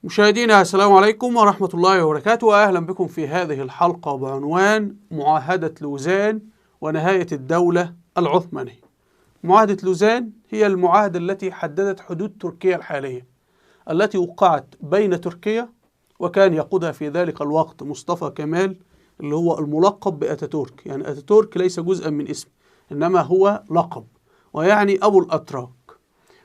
مشاهدينا، السلام عليكم ورحمة الله وبركاته، وأهلا بكم في هذه الحلقة بعنوان معاهدة لوزان ونهاية الدولة العثمانية. معاهدة لوزان هي المعاهدة التي حددت حدود تركيا الحالية، التي وقعت بين تركيا وكان يقودها في ذلك الوقت مصطفى كمال اللي هو الملقب بأتاتورك. يعني أتاتورك ليس جزءا من اسم، إنما هو لقب ويعني أبو الأتراك،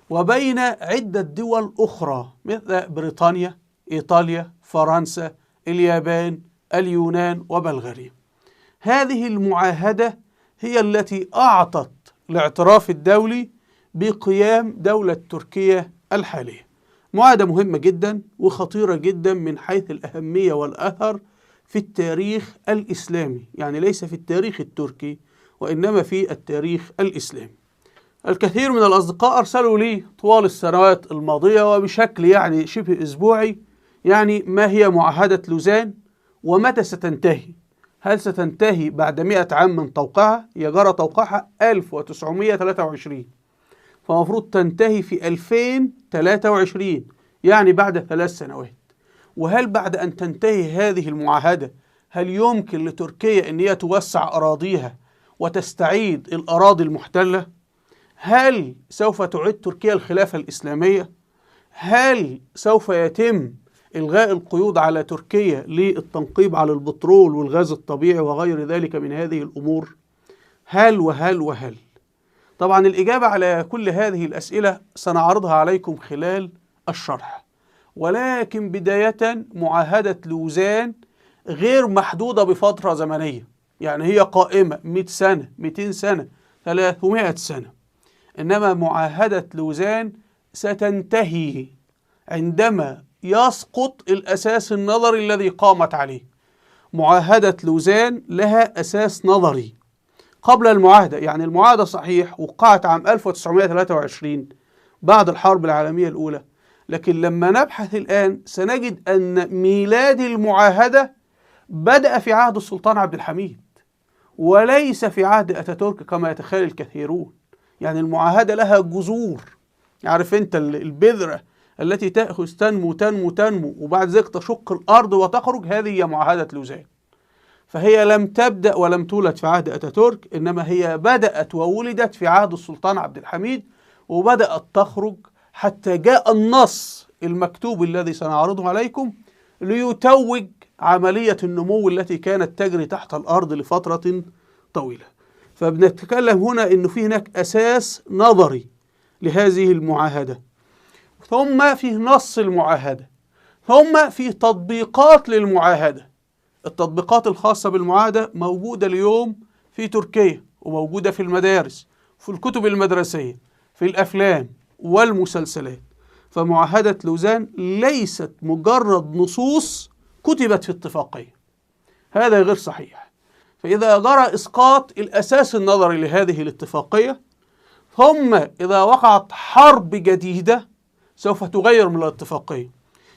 وبين عدة دول أخرى مثل بريطانيا، إيطاليا، فرنسا، اليابان، اليونان وبلغاريا. هذه المعاهدة هي التي أعطت الاعتراف الدولي بقيام دولة تركيا الحالية. معاهدة مهمة جدا وخطيرة جدا من حيث الأهمية والأثر في التاريخ الإسلامي، يعني ليس في التاريخ التركي وإنما في التاريخ الإسلامي. الكثير من الأصدقاء أرسلوا لي طوال السنوات الماضية وبشكل يعني شبه أسبوعي، يعني ما هي معاهدة لوزان ومتى ستنتهي؟ هل ستنتهي بعد 100 عام من توقيعها؟ هي جرى توقيعها 1923، فمفروض تنتهي في 2023، يعني بعد 3 سنوات. وهل بعد أن تنتهي هذه المعاهدة هل يمكن لتركيا أن هي توسع أراضيها وتستعيد الأراضي المحتلة؟ هل سوف تعيد تركيا الخلافة الإسلامية؟ هل سوف يتم إلغاء القيود على تركيا للتنقيب على البترول والغاز الطبيعي وغير ذلك من هذه الأمور؟ هل وهل وهل؟ طبعا الإجابة على كل هذه الأسئلة سنعرضها عليكم خلال الشرح، ولكن بداية معاهدة لوزان غير محدودة بفترة زمنية، يعني هي قائمة 100 سنة، 200 سنة، 300 سنة، إنما معاهدة لوزان ستنتهي عندما يسقط الأساس النظري الذي قامت عليه. معاهدة لوزان لها أساس نظري قبل المعاهدة، يعني المعاهدة صحيح وقعت عام 1923 بعد الحرب العالمية الأولى، لكن لما نبحث الآن سنجد أن ميلاد المعاهدة بدأ في عهد السلطان عبد الحميد وليس في عهد أتاتورك كما يتخيل الكثيرون. يعني المعاهدة لها جذور، عارف انت البذرة التي تأخذ تنمو تنمو تنمو وبعد ذلك تشق الأرض وتخرج، هذه هي معاهدة لوزان. فهي لم تبدأ ولم تولد في عهد أتاتورك، إنما هي بدأت وولدت في عهد السلطان عبد الحميد وبدأت تخرج حتى جاء النص المكتوب الذي سنعرضه عليكم ليتوج عملية النمو التي كانت تجري تحت الأرض لفترة طويلة. فبنتكلم هنا إنه في هناك أساس نظري لهذه المعاهدة، ثم فيه نص المعاهدة، ثم فيه تطبيقات للمعاهدة. التطبيقات الخاصة بالمعاهدة موجودة اليوم في تركيا وموجودة في المدارس، في الكتب المدرسية، في الأفلام والمسلسلات. فمعاهدة لوزان ليست مجرد نصوص كتبت في اتفاقية، هذا غير صحيح. فإذا جرى إسقاط الأساس النظري لهذه الاتفاقية، ثم إذا وقعت حرب جديدة سوف تغير من الاتفاقية.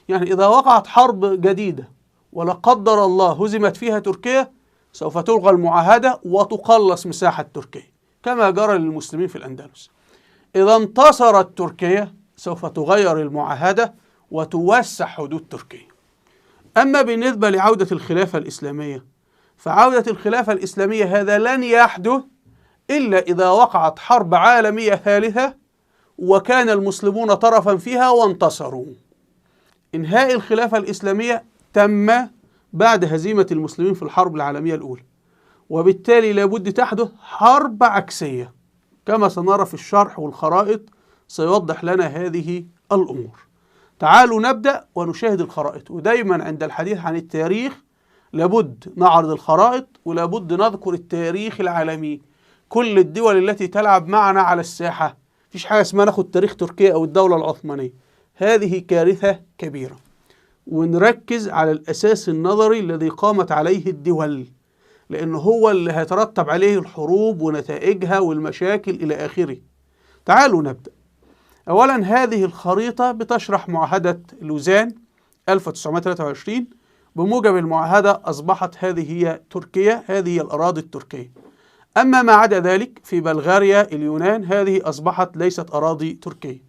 يعني إذا وقعت حرب جديدة ولا قدر الله هزمت فيها تركيا، سوف تلغى المعاهدة وتقلص مساحة تركيا كما جرى للمسلمين في الأندلس. إذا انتصرت تركيا سوف تغير المعاهدة وتوسع حدود تركيا. أما بالنسبة لعودة الخلافة الإسلامية، فعودة الخلافة الإسلامية هذا لن يحدث إلا إذا وقعت حرب عالمية ثالثة وكان المسلمون طرفا فيها وانتصروا. إنهاء الخلافة الإسلامية تم بعد هزيمة المسلمين في الحرب العالمية الأولى، وبالتالي لابد تحدث حرب عكسية كما سنرى في الشرح والخرائط سيوضح لنا هذه الأمور. تعالوا نبدأ ونشاهد الخرائط. ودايما عند الحديث عن التاريخ لابد نعرض الخرائط ولابد نذكر التاريخ العالمي، كل الدول التي تلعب معنا على الساحة. مفيش حاجة اسمها ناخد تاريخ تركيا أو الدولة العثمانية، هذه كارثة كبيرة. ونركز على الأساس النظري الذي قامت عليه الدول، لأنه هو اللي هيترتب عليه الحروب ونتائجها والمشاكل إلى آخره. تعالوا نبدأ. أولا هذه الخريطة بتشرح معاهدة لوزان 1923. بموجب المعاهدة أصبحت هذه هي تركيا، هذه هي الأراضي التركية. أما ما عدا ذلك في بلغاريا، اليونان، هذه أصبحت ليست أراضي تركية.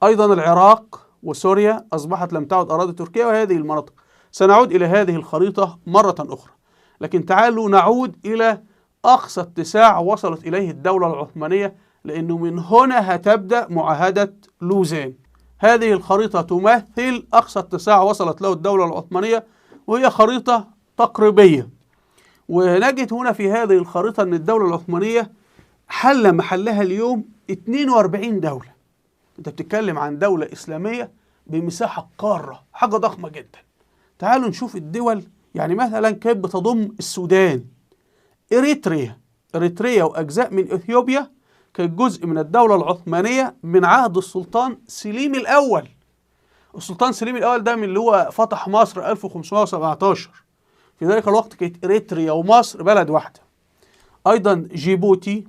أيضا العراق وسوريا أصبحت لم تعد أراضي تركيا وهذه المناطق. سنعود إلى هذه الخريطة مرة أخرى، لكن تعالوا نعود إلى أقصى اتساع وصلت إليه الدولة العثمانية، لأنه من هنا هتبدأ معاهدة لوزان. هذه الخريطة تمثل أقصى اتساع وصلت له الدولة العثمانية، وهي خريطة تقريبية. ونجد هنا في هذه الخريطة أن الدولة العثمانية حل محلها اليوم 42 دولة. أنت بتتكلم عن دولة إسلامية بمساحة قارة، حاجة ضخمة جدا. تعالوا نشوف الدول، يعني مثلا كانت بتضم السودان، إريتريا وأجزاء من إثيوبيا كانت جزء من الدولة العثمانية من عهد السلطان سليم الأول. السلطان سليم الأول ده من اللي هو فتح مصر 1517. في ذلك الوقت كانت إريتريا ومصر بلد واحدة. أيضا جيبوتي،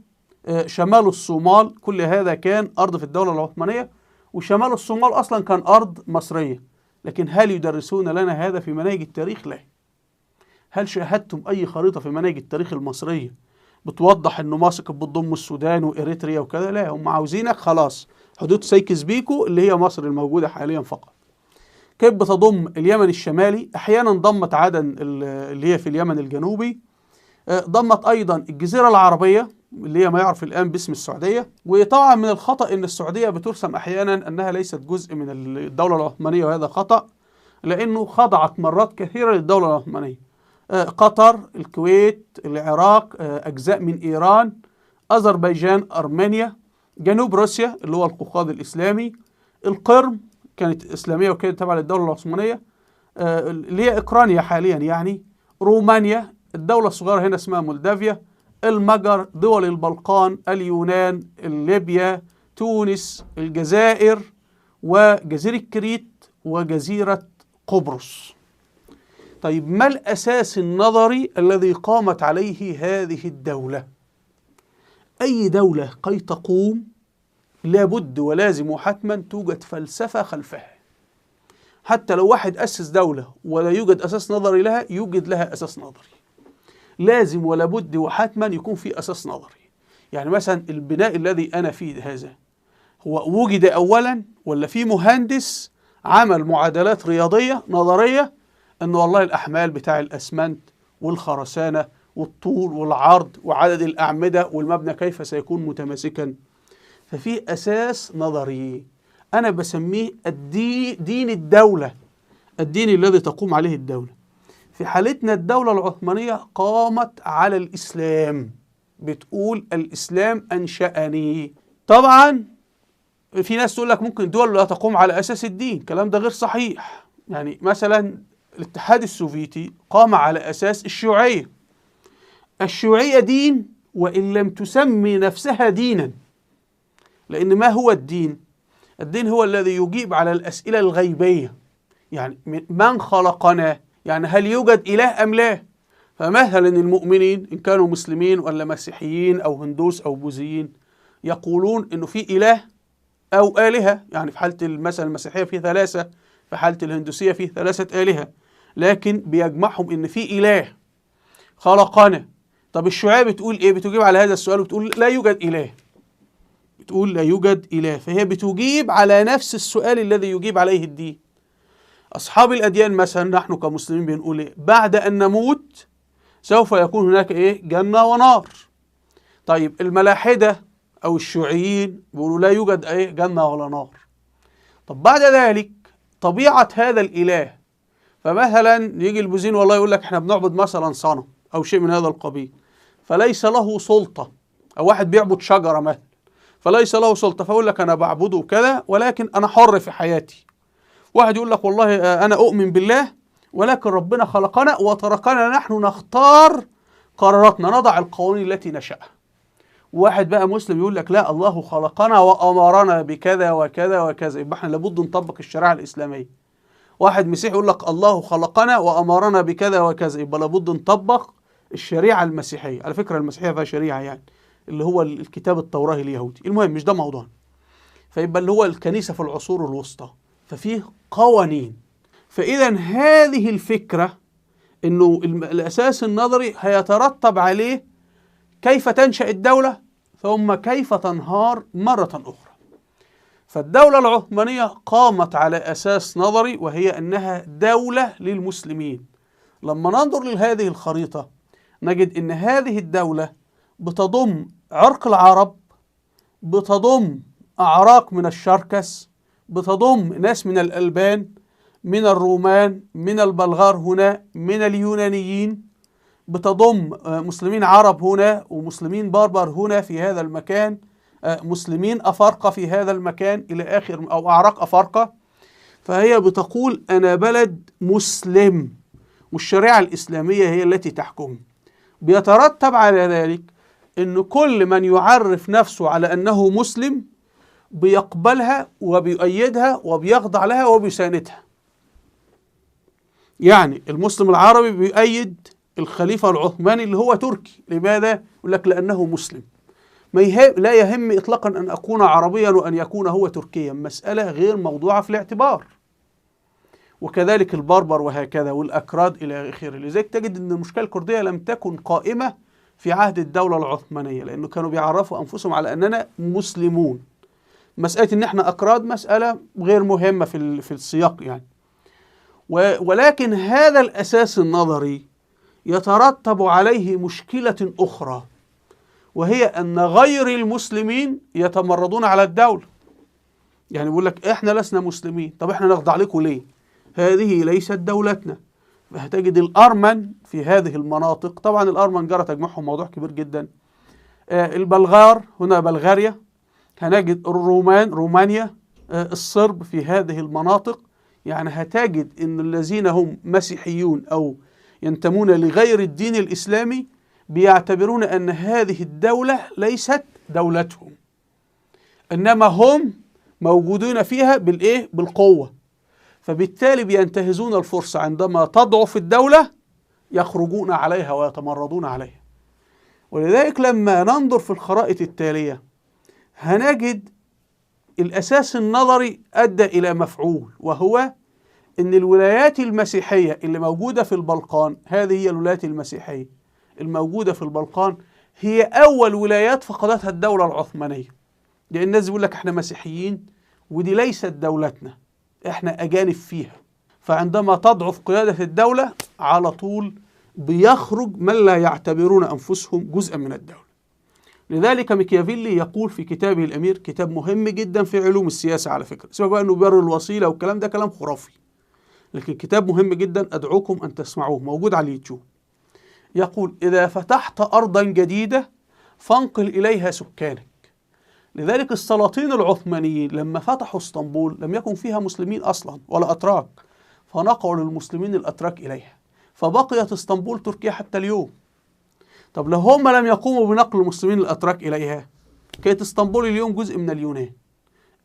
شمال الصومال، كل هذا كان أرض في الدولة العثمانية، وشمال الصومال أصلا كان أرض مصرية. لكن هل يدرسون لنا هذا في مناهج التاريخ؟ لا. هل شاهدتم أي خريطة في مناهج التاريخ المصرية بتوضح إنه مصر كانت بتضم السودان وإريتريا وكذا؟ لا، هم عاوزينك خلاص حدود سايكس بيكو اللي هي مصر الموجودة حاليا فقط. كانت بتضم اليمن الشمالي، أحيانا ضمت عدن اللي هي في اليمن الجنوبي، ضمت أيضا الجزيرة العربية اللي هي ما يعرف الآن باسم السعودية. وطبعا من الخطأ إن السعودية بترسم أحيانا أنها ليست جزء من الدولة العثمانية، وهذا خطأ لأنه خضعت مرات كثيرة للدولة العثمانية. قطر، الكويت، العراق، أجزاء من إيران، أذربيجان، أرمينيا، جنوب روسيا اللي هو القوقاز الإسلامي، القرم كانت إسلامية وكانت تابعة للدولة العثمانية اللي هي أوكرانيا حاليا يعني، رومانيا، الدولة الصغيرة هنا اسمها مولدافيا، المجر، دول البلقان، اليونان، ليبيا، تونس، الجزائر، وجزيرة كريت، وجزيرة قبرص. طيب، ما الأساس النظري الذي قامت عليه هذه الدولة؟ أي دولة كي تقوم لابد ولازم وحتما توجد فلسفة خلفها. حتى لو واحد أسس دولة ولا يوجد أساس نظري لها، يوجد لها أساس نظري. لازم ولابد وحتما يكون في أساس نظري. يعني مثلا البناء الذي أنا فيه هذا هو وجد أولا، ولا في مهندس عمل معادلات رياضية نظرية أنه والله الأحمال بتاع الأسمنت والخرسانة والطول والعرض وعدد الأعمدة والمبنى كيف سيكون متماسكا. ففي أساس نظري أنا بسميه دين الدولة، الدين الذي تقوم عليه الدولة. في حالتنا الدولة العثمانية قامت على الإسلام، بتقول الإسلام أنشأني. طبعا في ناس تقول لك ممكن دول لا تقوم على أساس الدين، الكلام ده غير صحيح. يعني مثلا الاتحاد السوفيتي قام على أساس الشيوعية. الشيوعية دين وإن لم تسمي نفسها دينا، لأن ما هو الدين؟ الدين هو الذي يجيب على الأسئلة الغيبية، يعني من خلقنا؟ يعني هل يوجد إله أم لا؟ فمثلا المؤمنين إن كانوا مسلمين ولا مسيحيين أو هندوس أو بوذيين يقولون إنه في إله أو آلهة، يعني في حالة مثلا المسيحية في ثلاثة، في حالة الهندوسية في ثلاثة آلهة، لكن بيجمعهم إن في إله خلقنا. طب الشيوعية بتقول إيه؟ بتجيب على هذا السؤال وبتقول لا يوجد إله، بتقول لا يوجد إله، فهي بتجيب على نفس السؤال الذي يجيب عليه الدين. أصحاب الأديان مثلا نحن كمسلمين بنقول إيه؟ بعد أن نموت سوف يكون هناك إيه؟ جنة ونار. طيب الملاحدة أو الشيوعيين بيقولوا لا يوجد إيه؟ جنة ولا نار. طب بعد ذلك طبيعة هذا الإله، فمثلا يجي البوذيين والله يقول لك إحنا بنعبد مثلا صنم أو شيء من هذا القبيل، فليس له سلطة، أو واحد بيعبد شجرة مثلا فليس له سلطة، فيقول لك أنا بعبده كذا ولكن أنا حر في حياتي. واحد يقول لك والله أنا أؤمن بالله ولكن ربنا خلقنا وتركنا نحن نختار قراراتنا، نضع القوانين التي نشأها. واحد بقى مسلم يقول لك لا، الله خلقنا وأمرنا بكذا وكذا وكذا، يبقى احنا لابد نطبق الشريعة الإسلامية. واحد مسيحي يقول لك الله خلقنا وأمرنا بكذا وكذا، يبقى لابد نطبق الشريعة المسيحية. على فكرة المسيحية فيها شريعة، يعني اللي هو الكتاب التوراة اليهودي. المهم مش ده موضوعنا. فيبقى اللي هو الكنيسة في العصور الوسطى، ففيه قوانين. فإذا هذه الفكرة إنه الأساس النظري هيترتب عليه كيف تنشأ الدولة ثم كيف تنهار مرة أخرى. فالدولة العثمانية قامت على أساس نظري، وهي أنها دولة للمسلمين. لما ننظر لهذه الخريطة نجد أن هذه الدولة بتضم عرق العرب، بتضم أعراق من الشركس، بتضم ناس من الألبان، من الرومان، من البلغار هنا، من اليونانيين، بتضم مسلمين عرب هنا ومسلمين بربر هنا في هذا المكان، مسلمين أفارقة في هذا المكان إلى آخر، أو أعراق أفارقة. فهي بتقول أنا بلد مسلم والشريعة الإسلامية هي التي تحكم. بيترتب على ذلك أن كل من يعرف نفسه على أنه مسلم بيقبلها وبيؤيدها وبيخضع لها وبيساندها. يعني المسلم العربي بيؤيد الخليفة العثماني اللي هو تركي، لماذا؟ يقول لك لأنه مسلم. لا يهم إطلاقا أن أكون عربيا وأن يكون هو تركيا، مسألة غير موضوعة في الاعتبار. وكذلك البربر وهكذا والأكراد إلى آخره. لذلك تجد أن المشكلة الكردية لم تكن قائمة في عهد الدولة العثمانية، لأنه كانوا بيعرفوا أنفسهم على أننا مسلمون. مسألة أن احنا أكراد مسألة غير مهمة في السياق يعني. ولكن هذا الأساس النظري يترتب عليه مشكلة أخرى، وهي أن غير المسلمين يتمردون على الدولة. يعني بيقول لك إحنا لسنا مسلمين، طب إحنا نخضع لكم ليه؟ هذه ليست دولتنا. فهتجد الأرمن في هذه المناطق، طبعا الأرمن جرى تجمعهم موضوع كبير جدا، البلغار هنا بلغاريا، هنجد الرومان رومانيا، الصرب في هذه المناطق. يعني هتجد أن الذين هم مسيحيون أو ينتمون لغير الدين الإسلامي بيعتبرون أن هذه الدولة ليست دولتهم، إنما هم موجودون فيها بالإيه؟ بالقوة. فبالتالي بينتهزون الفرصة عندما تضعف الدولة يخرجون عليها ويتمردون عليها. ولذلك لما ننظر في الخرائط التالية هنجد الأساس النظري أدى إلى مفعول، وهو أن الولايات المسيحية اللي موجودة في البلقان، هذه هي الولايات المسيحية الموجودة في البلقان، هي أول ولايات فقدتها الدولة العثمانية. لأن الناس بيقول لك احنا مسيحيين ودي ليست دولتنا، احنا أجانب فيها. فعندما تضعف قيادة الدولة على طول بيخرج من لا يعتبرون أنفسهم جزءا من الدولة. لذلك ميكيافيلي يقول في كتابه الأمير، كتاب مهم جدا في علوم السياسة على فكرة، سواء بقى أنه بيبرر الوسيلة والكلام ده كلام خرافي، لكن كتاب مهم جدا أدعوكم أن تسمعوه، موجود على اليوتيوب. يقول إذا فتحت أرضا جديدة فانقل إليها سكانك. لذلك السلاطين العثمانيين لما فتحوا اسطنبول لم يكن فيها مسلمين أصلا ولا أتراك، فنقلوا المسلمين الأتراك إليها، فبقيت اسطنبول تركيا حتى اليوم. طب لو هم لم يقوموا بنقل المسلمين الأتراك إليها كانت اسطنبول اليوم جزء من اليونان،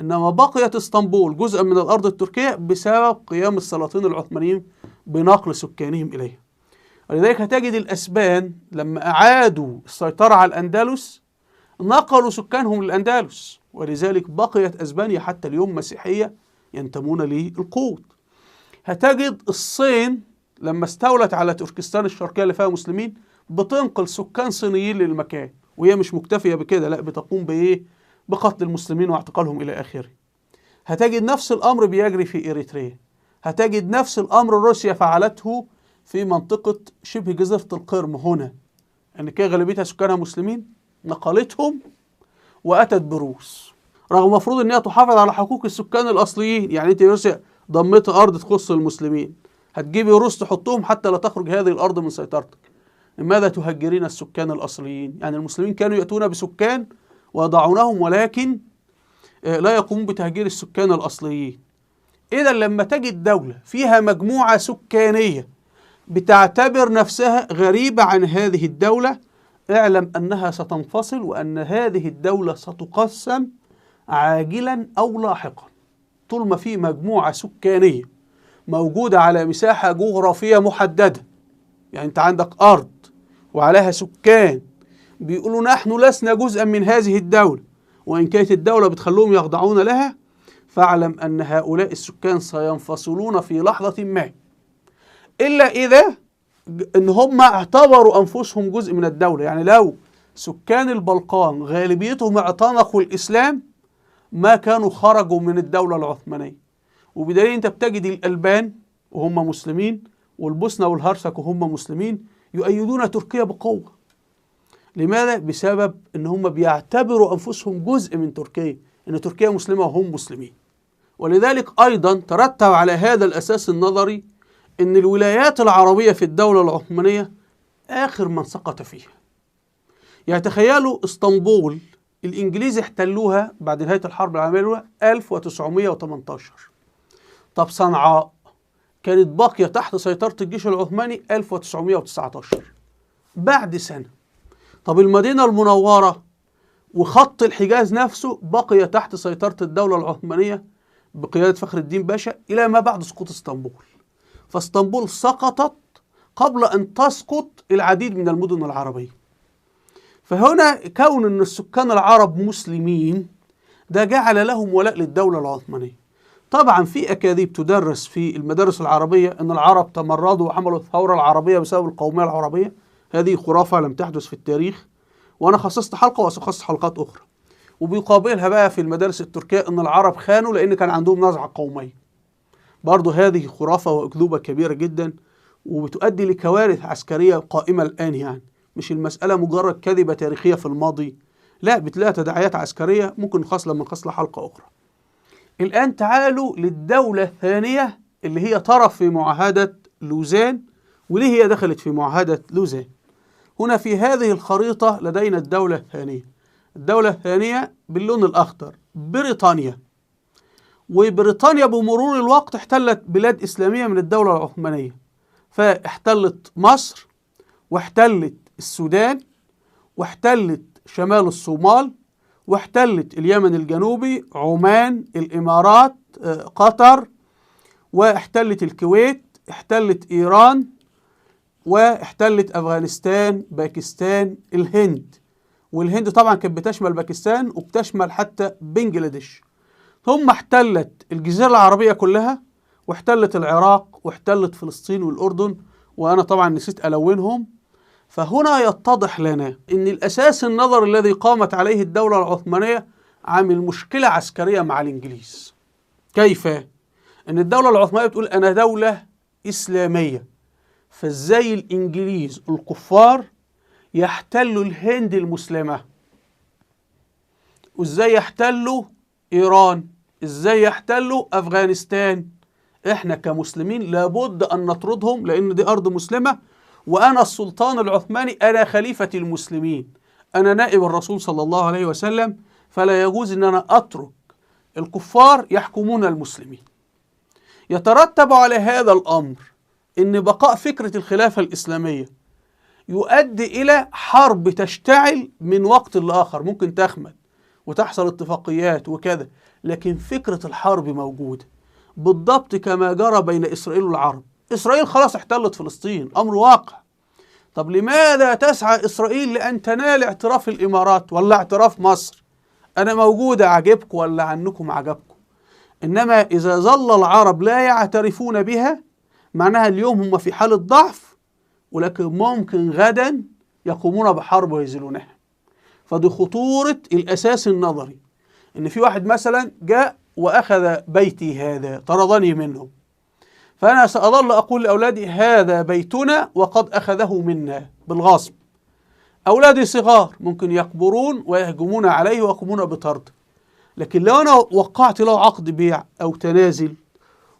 إنما بقيت اسطنبول جزءا من الأرض التركية بسبب قيام السلاطين العثمانيين بنقل سكانهم إليها. ولذلك هتجد الأسبان لما أعادوا السيطرة على الأندلس نقلوا سكانهم للأندلس، ولذلك بقيت أسبانيا حتى اليوم مسيحية ينتمون للقوط. هتجد الصين لما استولت على تركستان الشرقية اللي فيها مسلمين بتنقل سكان صينيين للمكان، وهي مش مكتفية بكده، لا بتقوم بإيه؟ بقتل المسلمين واعتقالهم إلى آخره. هتجد نفس الأمر بيجري في إريتريا، هتجد نفس الأمر روسيا فعلته في منطقة شبه جزيرة القرم هنا، يعني كان غالبيتها سكانها مسلمين، نقلتهم وأتت بروس، رغم المفروض أنها تحافظ على حقوق السكان الأصليين. يعني أنت روسيا ضمت أرض تخص المسلمين، هتجيبي روس تحطهم حتى لا تخرج هذه الأرض من سيطرتك. لماذا تهجرين السكان الأصليين؟ يعني المسلمين كانوا يأتون بسكان ويضعونهم، ولكن لا يقومون بتهجير السكان الأصليين. إذا لما تجد دولة فيها مجموعة سكانية بتعتبر نفسها غريبة عن هذه الدولة، اعلم أنها ستنفصل وأن هذه الدولة ستقسم عاجلا أو لاحقا. طول ما في مجموعة سكانية موجودة على مساحة جغرافية محددة، يعني أنت عندك أرض وعليها سكان بيقولوا نحن لسنا جزءا من هذه الدولة، وإن كانت الدولة بتخلوهم يخضعون لها، فاعلم أن هؤلاء السكان سينفصلون في لحظة ما، إلا إذا إن هم اعتبروا أنفسهم جزء من الدولة. يعني لو سكان البلقان غالبيتهم اعتنقوا الإسلام ما كانوا خرجوا من الدولة العثمانية. وبدليل أنت بتجد الألبان وهم مسلمين والبوسنة والهرسك وهم مسلمين يؤيدون تركيا بقوة. لماذا؟ بسبب أن هم بيعتبروا أنفسهم جزء من تركيا، أن تركيا مسلمة وهم مسلمين. ولذلك أيضا ترتب على هذا الأساس النظري أن الولايات العربية في الدولة العثمانية آخر من سقط فيها. يعني تخيلوا اسطنبول الإنجليز احتلوها بعد نهاية الحرب العالمية الأولى 1918. طب صنعاء كانت باقية تحت سيطرة الجيش العثماني 1919 بعد سنة. طب المدينة المنورة وخط الحجاز نفسه بقي تحت سيطرة الدولة العثمانية بقيادة فخر الدين باشا إلى ما بعد سقوط اسطنبول. فاسطنبول سقطت قبل أن تسقط العديد من المدن العربية. فهنا كون أن السكان العرب مسلمين ده جعل لهم ولاء للدولة العثمانية. طبعا في أكاذيب تدرس في المدارس العربية أن العرب تمردوا وعملوا الثورة العربية بسبب القومية العربية. هذه خرافة لم تحدث في التاريخ، وأنا خصصت حلقة وسأخصص حلقات أخرى. وبيقابلها بقى في المدارس التركية أن العرب خانوا لأن كان عندهم نزعة قومية. برضو هذه خرافة وأكذوبة كبيرة جدا، وبتؤدي لكوارث عسكرية قائمة الآن. يعني مش المسألة مجرد كذبة تاريخية في الماضي، لا، بتلاقي تداعيات عسكرية ممكن نخص لما نخص حلقة أخرى. الآن تعالوا للدولة الثانية اللي هي طرف في معاهدة لوزان، وليه هي دخلت في معاهدة لوزان. هنا في هذه الخريطة لدينا الدولة الثانية. الدولة الثانية باللون الأخضر بريطانيا. وبريطانيا بمرور الوقت احتلت بلاد إسلامية من الدولة العثمانية، فاحتلت مصر واحتلت السودان واحتلت شمال الصومال واحتلت اليمن الجنوبي، عمان، الإمارات، قطر، واحتلت الكويت، احتلت إيران، واحتلت أفغانستان، باكستان، الهند. والهند طبعا كانت بتشمل باكستان وبتشمل حتى بنجلاديش. ثم احتلت الجزيرة العربية كلها، واحتلت العراق، واحتلت فلسطين والأردن، وأنا طبعا نسيت ألونهم. فهنا يتضح لنا أن الأساس النظري الذي قامت عليه الدولة العثمانية عامل مشكلة عسكرية مع الإنجليز. كيف؟ أن الدولة العثمانية بتقول أنا دولة إسلامية، فإزاي الإنجليز الكفار يحتلوا الهند المسلمة؟ وإزاي يحتلوا إيران؟ إزاي يحتلوا أفغانستان؟ إحنا كمسلمين لابد أن نطردهم لأن دي أرض مسلمة، وأنا السلطان العثماني، أنا خليفة المسلمين، أنا نائب الرسول صلى الله عليه وسلم، فلا يجوز أن أنا أترك الكفار يحكمون المسلمين. يترتب على هذا الأمر أن بقاء فكرة الخلافة الإسلامية يؤدي إلى حرب تشتعل من وقت لآخر، ممكن تخمد وتحصل اتفاقيات وكذا، لكن فكرة الحرب موجودة بالضبط كما جرى بين إسرائيل والعرب. إسرائيل خلاص احتلت فلسطين، أمر واقع. طب لماذا تسعى إسرائيل لأن تنال اعتراف الإمارات ولا اعتراف مصر؟ أنا موجودة عجبكم ولا عنكم عجبكم. إنما إذا ظل العرب لا يعترفون بها معناها اليوم هم في حالة ضعف، ولكن ممكن غدا يقومون بحرب ويزيلونها. فدي خطورة الأساس النظري، إن في واحد مثلا جاء وأخذ بيتي هذا، طردني منه، فأنا سأظل أقول لأولادي هذا بيتنا وقد أخذه منا بالغصب. أولادي صغار ممكن يكبرون ويهجمون عليه ويقومون بطرده، لكن لو أنا وقعت له عقد بيع أو تنازل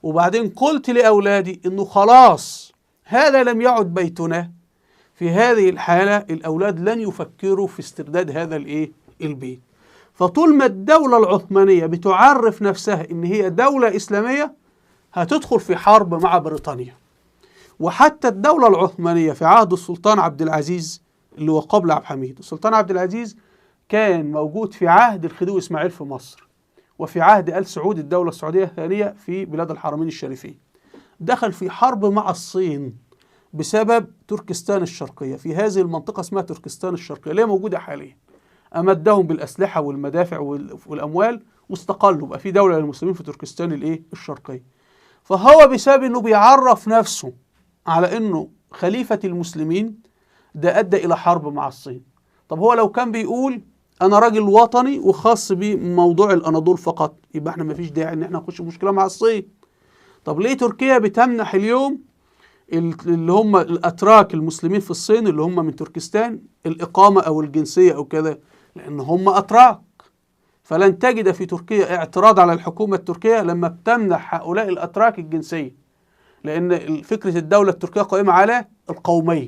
وبعدين قلت لأولادي إنه خلاص هذا لم يعد بيتنا، في هذه الحالة الأولاد لن يفكروا في استرداد هذا البيت. فطول ما الدولة العثمانية بتعرف نفسها إن هي دولة إسلامية هتدخل في حرب مع بريطانيا. وحتى الدولة العثمانية في عهد السلطان عبد العزيز اللي هو قبل عبد الحميد، السلطان عبد العزيز كان موجود في عهد الخديوي إسماعيل في مصر، وفي عهد آل سعود الدولة السعودية الثانية في بلاد الحرمين الشريفين. دخل في حرب مع الصين بسبب تركستان الشرقية، في هذه المنطقة اسمها تركستان الشرقية اللي هي موجودة حاليا. أمدهم بالأسلحة والمدافع والأموال واستقلوا، بقى في دولة للمسلمين في تركستان الشرقية. فهو بسبب انه بيعرف نفسه على انه خليفة المسلمين، ده ادى الى حرب مع الصين. طب هو لو كان بيقول أنا راجل وطني وخاص بموضوع الأناضول فقط، يبقى احنا مفيش داعي إن احنا نخش مشكلة مع الصين. طب ليه تركيا بتمنح اليوم اللي هم الأتراك المسلمين في الصين اللي هم من تركستان الإقامة أو الجنسية أو كذا؟ لأن هم أتراك. فلن تجد في تركيا اعتراض على الحكومة التركية لما بتمنح هؤلاء الأتراك الجنسية، لأن فكرة الدولة التركية قائمة على القومية،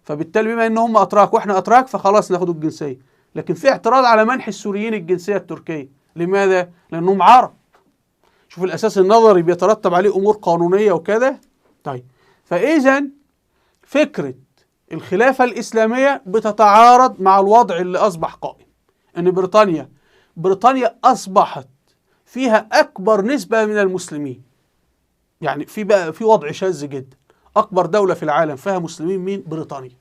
فبالتالي بما إن هم أتراك وإحنا أتراك فخلاص ناخد الجنسية. لكن في اعتراض على منح السوريين الجنسية التركية، لماذا؟ لأنهم عرب. شوف الأساس النظري بيترتب عليه أمور قانونية وكذا. طيب، فإذا فكرة الخلافة الإسلامية بتتعارض مع الوضع اللي أصبح قائم، إن بريطانيا أصبحت فيها أكبر نسبة من المسلمين. يعني في وضع شاذ جدا، أكبر دولة في العالم فيها مسلمين مين؟ بريطانيا،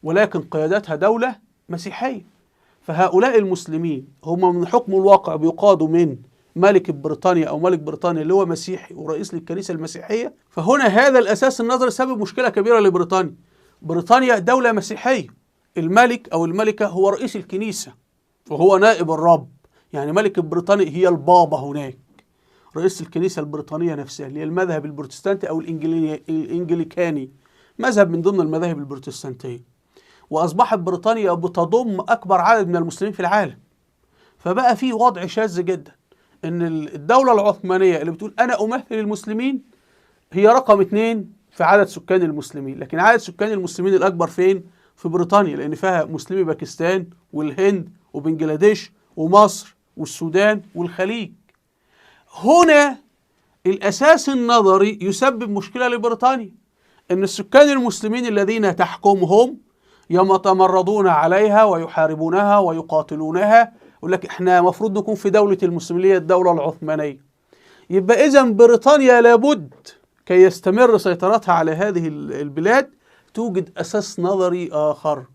ولكن قيادتها دولة مسيحية. فهؤلاء المسلمين هم من حكم الواقع بيقادوا من ملك بريطانيا أو ملك بريطانيا اللي هو مسيحي ورئيس للكنيسة المسيحية. فهنا هذا الأساس النظري سبب مشكلة كبيرة لبريطانيا. بريطانيا دولة مسيحية، الملك أو الملكة هو رئيس الكنيسة وهو نائب الرب، يعني ملك بريطانيا هي البابا هناك، رئيس الكنيسة البريطانية نفسها اللي هي المذهب البروتستانتي أو الإنجليكاني، مذهب من ضمن المذاهب البروتستانتية. وأصبحت بريطانيا بتضم أكبر عدد من المسلمين في العالم. فبقى في وضع شاذ جدا، إن الدولة العثمانية اللي بتقول أنا أمثل المسلمين هي رقم 2 في عدد سكان المسلمين، لكن عدد سكان المسلمين الأكبر فين؟ في بريطانيا، لأن فيها مسلمي باكستان والهند وبنجلاديش ومصر والسودان والخليج. هنا الأساس النظري يسبب مشكلة لبريطانيا، إن السكان المسلمين الذين تحكمهم يتمردون عليها ويحاربونها ويقاتلونها، يقول لك احنا المفروض نكون في دولة المسلمين الدولة العثمانية. يبقى إذا بريطانيا لابد كي يستمر سيطرتها على هذه البلاد توجد أساس نظري آخر،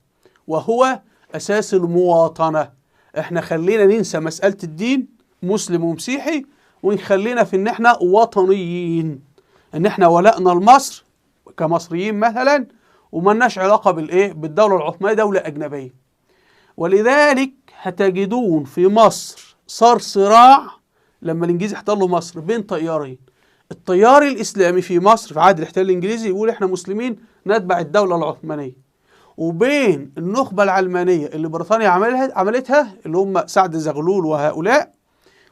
وهو أساس المواطنة. احنا خلينا ننسى مسألة الدين مسلم ومسيحي، ونخلينا في ان احنا وطنيين، ان احنا ولائنا لمصر كمصريين مثلا، وملناش علاقة بالايه؟ بالدولة العثمانية، دولة أجنبية. ولذلك هتجدون في مصر صار صراع لما الإنجليز احتلوا مصر بين تيارين. التيار الإسلامي في مصر في عهد الاحتلال الإنجليزي يقول احنا مسلمين نتبع الدولة العثمانية، وبين النخبة العلمانية اللي بريطانيا عملتها اللي هم سعد زغلول وهؤلاء،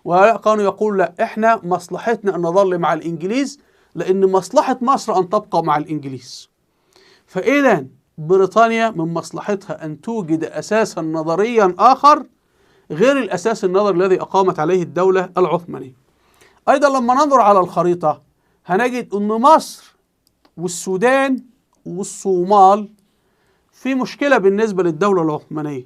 وهؤلاء كانوا يقولوا لا، احنا مصلحتنا أن نظل مع الإنجليز لأن مصلحة مصر أن تبقى مع الإنجليز. فإذا بريطانيا من مصلحتها أن توجد أساسا نظريا آخر غير الأساس النظري الذي أقامت عليه الدولة العثمانية. أيضا لما ننظر على الخريطة هنجد أن مصر والسودان والصومال في مشكلة بالنسبة للدولة العثمانية،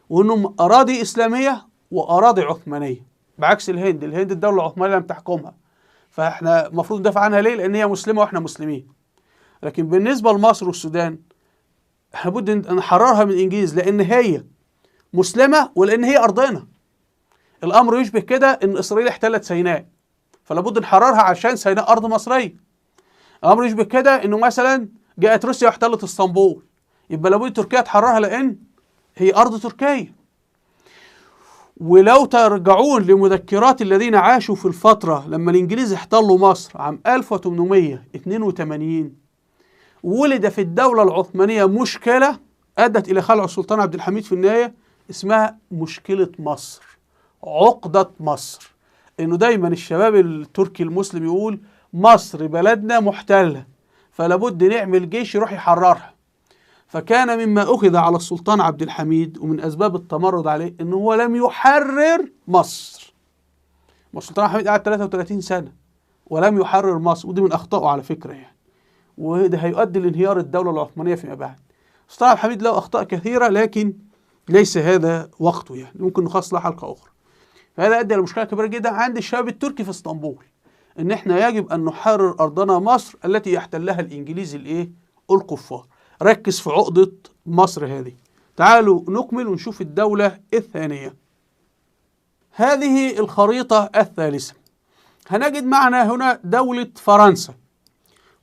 وأنهم أراضي إسلامية وأراضي عثمانية، بعكس الهند. الهند الدولة العثمانية لم تحكمها، فإحنا المفروض ندافع عنها ليه؟ لأن هي مسلمة وإحنا مسلمين. لكن بالنسبة لمصر والسودان لابد أن نحررها من الإنجليز لأن هي مسلمة ولأن هي أرضنا. الأمر يشبه كده إن إسرائيل احتلت سيناء، فلابد نحررها عشان سيناء أرض مصرية. الأمر يشبه كده إنه مثلا جاءت روسيا واحتلت اسطنبول، يبقى لابد تركيا تحررها لأن هي أرض تركيا. ولو ترجعون لمذكرات الذين عاشوا في الفترة لما الإنجليز احتلوا مصر عام 1882، ولد في الدولة العثمانية مشكلة أدت إلى خلع السلطان عبد الحميد في النهاية، اسمها مشكلة مصر، عقدة مصر. إنه دايما الشباب التركي المسلم يقول مصر بلدنا محتلة، فلابد نعمل جيش يروح يحررها. فكان مما أخذ على السلطان عبد الحميد ومن أسباب التمرد عليه إنه هو لم يحرر مصر. السلطان عبد الحميد قعد 33 سنة ولم يحرر مصر، ودي من أخطائه على فكرة يعني، وده هيؤدي لانهيار الدولة العثمانية فيما بعد. السلطان عبد الحميد له أخطاء كثيرة، لكن ليس هذا وقته يعني، ممكن نخصص لها حلقة أخرى. فهذا أدى لمشكلة كبيرة جدا عند الشباب التركي في اسطنبول، إن إحنا يجب أن نحرر أرضنا مصر التي يحتلها الإنجليز الإيه؟ الكفار. ركز في عقدة مصر هذه. تعالوا نكمل ونشوف الدولة الثانية. هذه الخريطة الثالثة هنجد معنا هنا دولة فرنسا،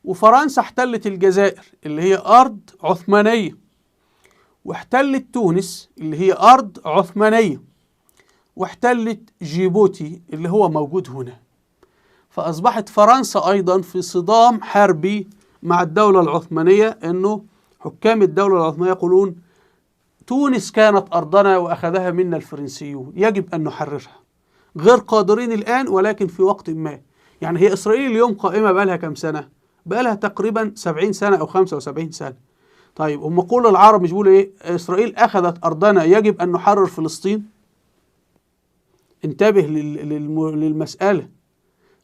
وفرنسا احتلت الجزائر اللي هي أرض عثمانية، واحتلت تونس اللي هي أرض عثمانية، واحتلت جيبوتي اللي هو موجود هنا. فأصبحت فرنسا أيضا في صدام حربي مع الدولة العثمانية، أنه حكام الدولة العثمانية يقولون تونس كانت أرضنا وأخذها منا الفرنسيون، يجب أن نحررها. غير قادرين الآن ولكن في وقت ما. يعني هي إسرائيل اليوم قائمة بقالها كم سنة؟ بقالها تقريبا 70 سنة أو 75 سنة. طيب هم كل العرب مش بيقولوا إيه؟ إسرائيل أخذت أرضنا يجب أن نحرر فلسطين. انتبه للمسألة.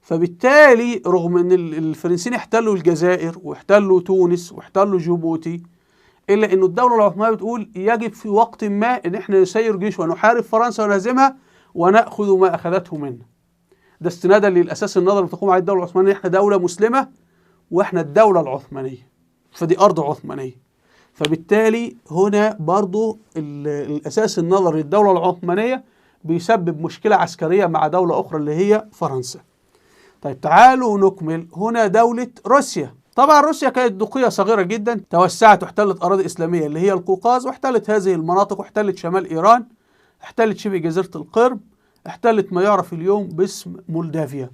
فبالتالي رغم أن الفرنسيين احتلوا الجزائر واحتلوا تونس واحتلوا جيبوتي، إلا أن الدولة العثمانية بتقول يجب في وقت ما أن احنا نسير جيش ونحارب فرنسا ونهزمها ونأخذ ما أخذته منا. ده استنادا للأساس النظري اللي تقوم عليه الدولة العثمانية، احنا دولة مسلمة واحنا الدولة العثمانية، فدي أرض عثمانية. فبالتالي هنا برضو الأساس النظري للدولة العثمانية بيسبب مشكلة عسكرية مع دولة أخرى اللي هي فرنسا. طيب تعالوا نكمل. هنا دولة روسيا. طبعا روسيا كانت دوقية صغيرة جدا، توسعت واحتلت أراضي إسلامية اللي هي القوقاز، واحتلت هذه المناطق، واحتلت شمال إيران، احتلت شبه جزيرة القرم، احتلت ما يعرف اليوم باسم مولدافيا،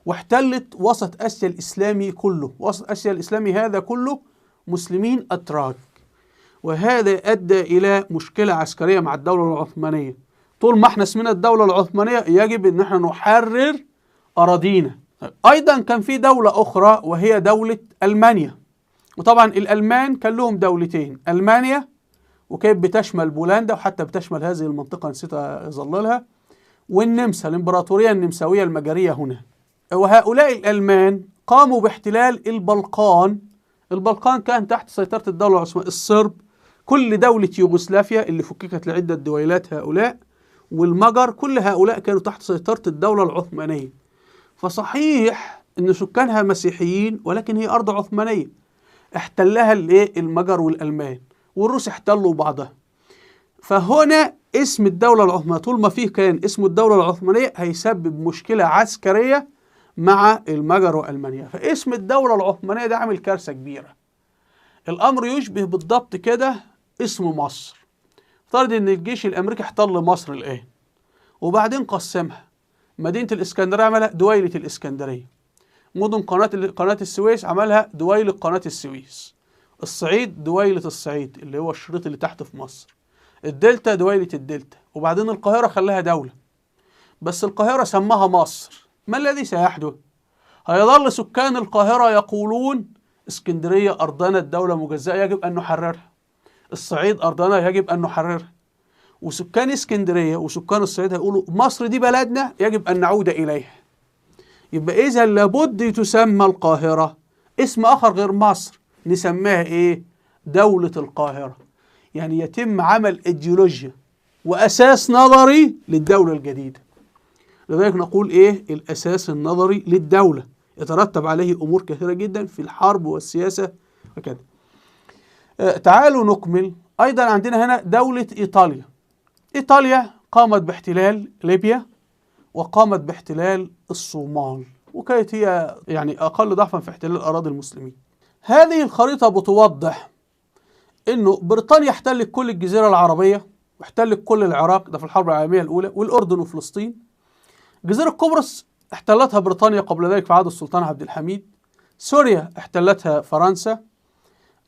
واحتلت وسط آسيا الإسلامي كله. وسط آسيا الإسلامي هذا كله مسلمين أتراك، وهذا أدى إلى مشكلة عسكرية مع الدولة العثمانية. طول ما احنا اسمنا الدولة العثمانية يجب ان احنا نحرر أراضينا. أيضا كان في دولة أخرى وهي دولة ألمانيا، وطبعا الألمان كان لهم دولتين، ألمانيا وكانت بتشمل بولندا وحتى بتشمل هذه المنطقة نسيت أظللها، والنمسا الإمبراطورية النمساوية المجرية هنا. وهؤلاء الألمان قاموا باحتلال البلقان. البلقان كان تحت سيطرة الدولة العثمانية، الصرب، كل دولة يوغوسلافيا اللي فككت لعدة دويلات هؤلاء، والمجر، كل هؤلاء كانوا تحت سيطرة الدولة العثمانية. فصحيح أن سكانها مسيحيين ولكن هي أرض عثمانية احتلها المجر والألمان، والروس احتلوا بعضها. فهنا اسم الدولة العثمانية طول ما فيه كان اسم الدولة العثمانية هيسبب مشكلة عسكرية مع المجر وألمانيا. فاسم الدولة العثمانية ده عامل كارثة كبيرة. الأمر يشبه بالضبط كده اسم مصر. افترض ان الجيش الامريكي احتل مصر الان وبعدين قسمها، مدينة الاسكندرية عملها دويلة الاسكندرية، مدن قناة السويس عملها دويلة قناة السويس، الصعيد دويلة الصعيد اللي هو الشريط اللي تحت في مصر، الدلتا دويلة الدلتا، وبعدين القاهرة خلاها دولة، بس القاهرة سماها مصر. ما الذي سيحدث؟ هيظل سكان القاهرة يقولون اسكندرية أرضنا، الدولة مجزأة يجب أن نحررها، الصعيد أرضنا يجب أن نحررها، وسكان اسكندرية وسكان الصعيد هيقولوا مصر دي بلدنا يجب أن نعود إليها. يبقى إذا لابد تسمى القاهرة اسم آخر غير مصر، نسميها إيه؟ دولة القاهرة. يعني يتم عمل إيديولوجيا وأساس نظري للدولة الجديدة. لذلك نقول إيه؟ الأساس النظري للدولة يترتب عليه أمور كثيرة جدا في الحرب والسياسة وكذا. تعالوا نكمل. أيضا عندنا هنا دولة إيطاليا. إيطاليا قامت باحتلال ليبيا وقامت باحتلال الصومال، وكانت هي يعني أقل ضعفا في احتلال أراضي المسلمين. هذه الخريطة بتوضح أنه بريطانيا احتلت كل الجزيرة العربية واحتلت كل العراق، ده في الحرب العالمية الأولى، والأردن وفلسطين. جزيرة قبرص احتلتها بريطانيا قبل ذلك في عهد السلطان عبد الحميد. سوريا احتلتها فرنسا.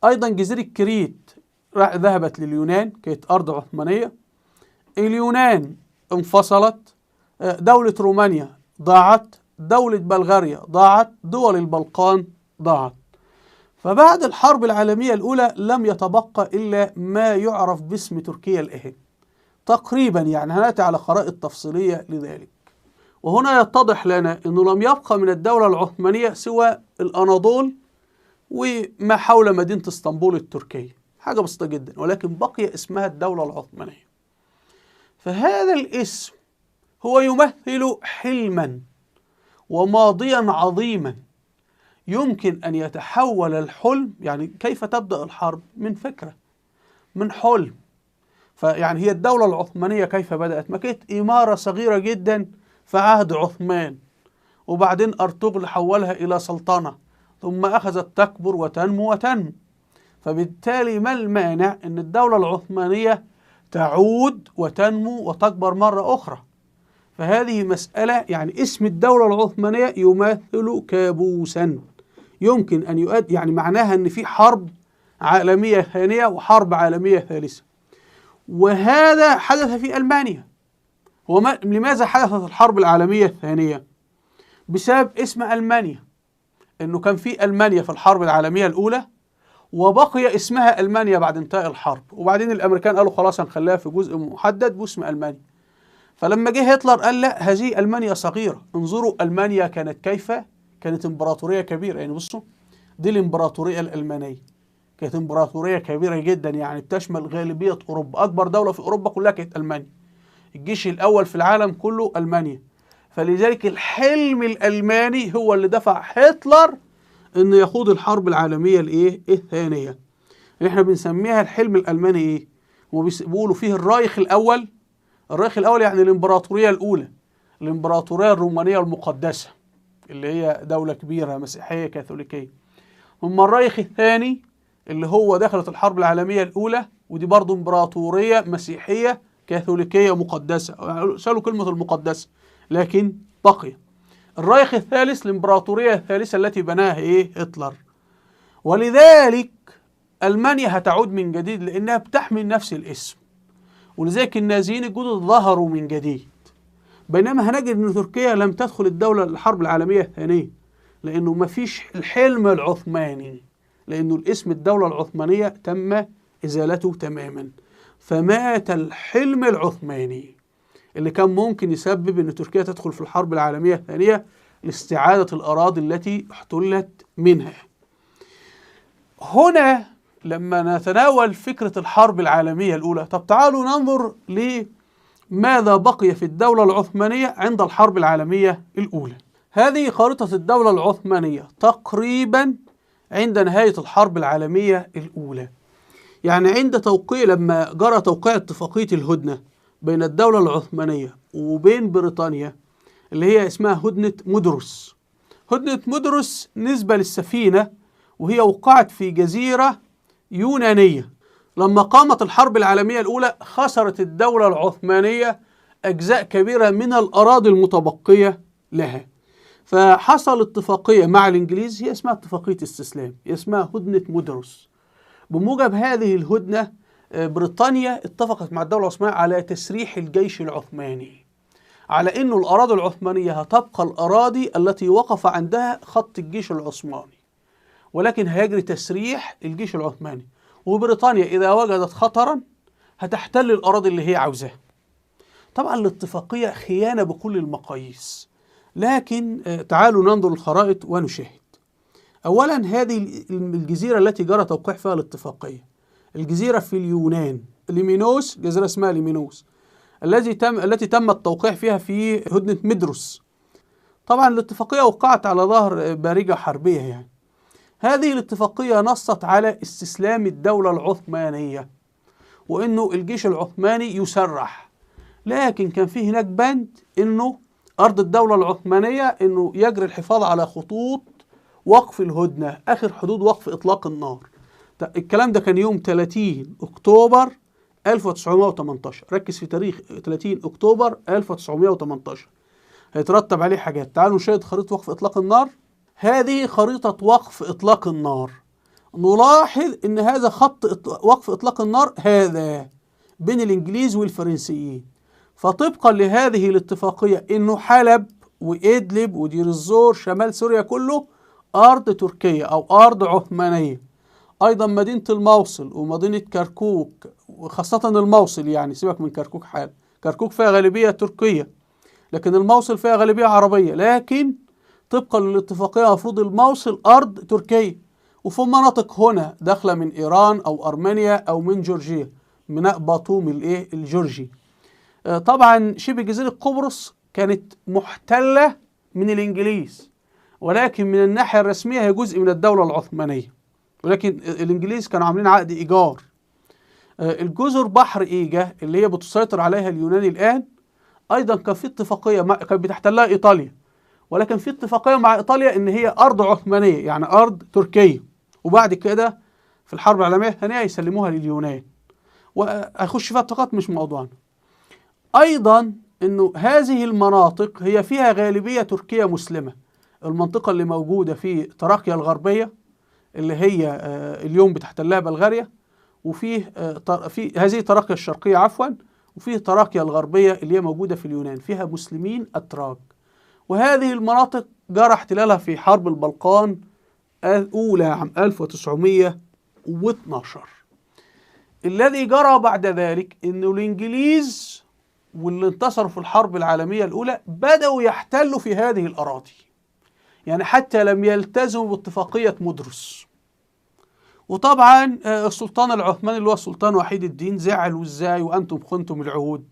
أيضا جزيرة كريت ذهبت لليونان، كانت أرض عثمانية. اليونان انفصلت. دولة رومانيا ضاعت، دولة بلغاريا ضاعت، دول البلقان ضاعت. فبعد الحرب العالمية الأولى لم يتبقى إلا ما يعرف باسم تركيا الآن تقريبا، يعني هنأتي على خرائط تفصيلية لذلك. وهنا يتضح لنا أنه لم يبقى من الدولة العثمانية سوى الأناضول وما حول مدينة اسطنبول التركية، حاجة بسيطة جدا، ولكن بقي اسمها الدولة العثمانية. فهذا الاسم هو يمثل حلما وماضيا عظيما يمكن أن يتحول الحلم. يعني كيف تبدأ الحرب؟ من فكرة، من حلم. فيعني هي الدولة العثمانية كيف بدأت؟ ما كانت إمارة صغيرة جدا في عهد عثمان، وبعدين أرطغرل حولها إلى سلطنة، ثم أخذت تكبر وتنمو وتنمو. فبالتالي ما المانع أن الدولة العثمانية تعود وتنمو وتكبر مرة أخرى؟ فهذه مسألة، يعني اسم الدولة العثمانية يمثل كابوسا يمكن أن يؤدي، يعني معناها أن في حرب عالمية ثانية وحرب عالمية ثالثة. وهذا حدث في ألمانيا. لماذا حدثت الحرب العالمية الثانية؟ بسبب اسم ألمانيا، أنه كان في ألمانيا في الحرب العالمية الأولى وبقي اسمها ألمانيا بعد انتهاء الحرب، وبعدين الأمريكان قالوا خلاص هنخليها في جزء محدد باسم ألمانيا. فلما جه هتلر قال لا، هذه ألمانيا صغيرة، انظروا ألمانيا كانت كيف، كانت امبراطورية كبيرة. يعني بصوا، دي الامبراطورية الألمانية كانت امبراطورية كبيرة جدا، يعني بتشمل غالبية أوروبا، أكبر دولة في أوروبا كلها كانت ألمانيا، الجيش الأول في العالم كله ألمانيا. فلذلك الحلم الألماني هو اللي دفع هتلر إنه يخوض الحرب العالمية الإيه؟ الثانية، اللي إحنا بنسميها الحلم الألماني. إيه؟ وبيقولوا فيه الرايخ الأول، الرايخ الأول يعني الإمبراطورية الأولى، الإمبراطورية الرومانية المقدسة اللي هي دولة كبيرة مسيحية كاثوليكية. ثم الرايخ الثاني اللي هو دخلت الحرب العالمية الأولى، ودي برضو إمبراطورية مسيحية كاثوليكية مقدسة، شالوا كلمة المقدسة لكن بقي. الرايخ الثالث الإمبراطورية الثالثة التي بناها إيه؟ هتلر. ولذلك ألمانيا هتعود من جديد لأنها بتحمل نفس الاسم، ولذلك النازيين الجدد ظهروا من جديد. بينما هنجد أن تركيا لم تدخل الدولة الحرب العالمية الثانية لأنه ما فيش الحلم العثماني، لأنه الاسم الدولة العثمانية تم إزالته تماما، فمات الحلم العثماني اللي كان ممكن يسبب أن تركيا تدخل في الحرب العالمية الثانية لاستعادة الأراضي التي احتلت منها. هنا لما نتناول فكرة الحرب العالمية الأولى، طب تعالوا ننظر لماذا بقي في الدولة العثمانية عند الحرب العالمية الأولى. هذه خارطة الدولة العثمانية تقريبا عند نهاية الحرب العالمية الأولى، يعني عند توقيع، لما جرى توقيع اتفاقية الهدنة بين الدولة العثمانية وبين بريطانيا اللي هي اسمها هدنة مودروس. هدنة مودروس نسبة للسفينة، وهي وقعت في جزيرة يونانية. لما قامت الحرب العالمية الأولى خسرت الدولة العثمانية أجزاء كبيرة من الأراضي المتبقية لها، فحصل اتفاقية مع الإنجليز هي اسمها اتفاقية استسلام، هي اسمها هدنة مودروس. بموجب هذه الهدنة بريطانيا اتفقت مع الدولة العثمانية على تسريح الجيش العثماني، على أنه الأراضي العثمانية هتبقى الأراضي التي وقف عندها خط الجيش العثماني، ولكن هيجري تسريح الجيش العثماني، وبريطانيا إذا وجدت خطرا هتحتل الأراضي اللي هي عاوزاها. طبعا الاتفاقية خيانة بكل المقاييس، لكن تعالوا ننظر الخرائط ونشاهد. أولا هذه الجزيرة التي جرى توقيع فيها الاتفاقية، الجزيرة في اليونان، ليمينوس، جزيرة اسمها ليمينوس، التي تم التوقيع فيها في هدنة مدروس. طبعا الاتفاقية وقعت على ظهر بارجة حربية يعني. هذه الاتفاقية نصت على استسلام الدولة العثمانية وإنه الجيش العثماني يسرح، لكن كان فيه هناك بند إنه أرض الدولة العثمانية إنه يجري الحفاظ على خطوط وقف الهدنة، آخر حدود وقف إطلاق النار. الكلام ده كان يوم 30 أكتوبر 1918. ركز في تاريخ 30 أكتوبر 1918، هيترتب عليه حاجات. تعالوا نشاهد خريطة وقف إطلاق النار. هذه خريطة وقف إطلاق النار. نلاحظ إن هذا خط وقف إطلاق النار هذا بين الإنجليز والفرنسيين. فطبقا لهذه الاتفاقية إنه حلب وإدلب ودير الزور شمال سوريا كله أرض تركية أو أرض عثمانية. أيضا مدينة الموصل ومدينة كركوك، وخاصة الموصل، يعني سيبك من كركوك حال، كركوك فيها غالبية تركية لكن الموصل فيها غالبية عربية، لكن طبقا للاتفاقية المفروض الموصل أرض تركية. وفي مناطق هنا داخلة من إيران أو أرمينيا أو من جورجيا، ميناء باطوم الإيه الجورجي. طبعا شبه جزيرة قبرص كانت محتلة من الإنجليز، ولكن من الناحية الرسمية هي جزء من الدولة العثمانية، ولكن الإنجليز كانوا عاملين عقد إيجار. الجزر بحر إيجا اللي هي بتسيطر عليها اليونان الآن، أيضا كان في اتفاقية كانت بتحتلها إيطاليا، ولكن في اتفاقية مع إيطاليا إن هي أرض عثمانية يعني أرض تركية. وبعد كده في الحرب العالمية الثانية يسلموها لليونان، وهيخش فيها اتفاقات مش موضوعنا. أيضا أنه هذه المناطق هي فيها غالبية تركية مسلمة. المنطقة اللي موجودة في تراقيا الغربية اللي هي اليوم بتحتلها بلغاريا، وفيه في هذه تراقيا الشرقية عفوا، وفيه تراقيا الغربية اللي هي موجودة في اليونان، فيها مسلمين أتراك. وهذه المناطق جرى احتلالها في حرب البلقان الأولى عام 1912. الذي جرى بعد ذلك أنه الإنجليز واللي انتصروا في الحرب العالمية الأولى بدأوا يحتلوا في هذه الأراضي، يعني حتى لم يلتزموا باتفاقية مدرس. وطبعا السلطان العثماني اللي هو السلطان وحيد الدين زعل، وازاي وأنتم خنتم العهود؟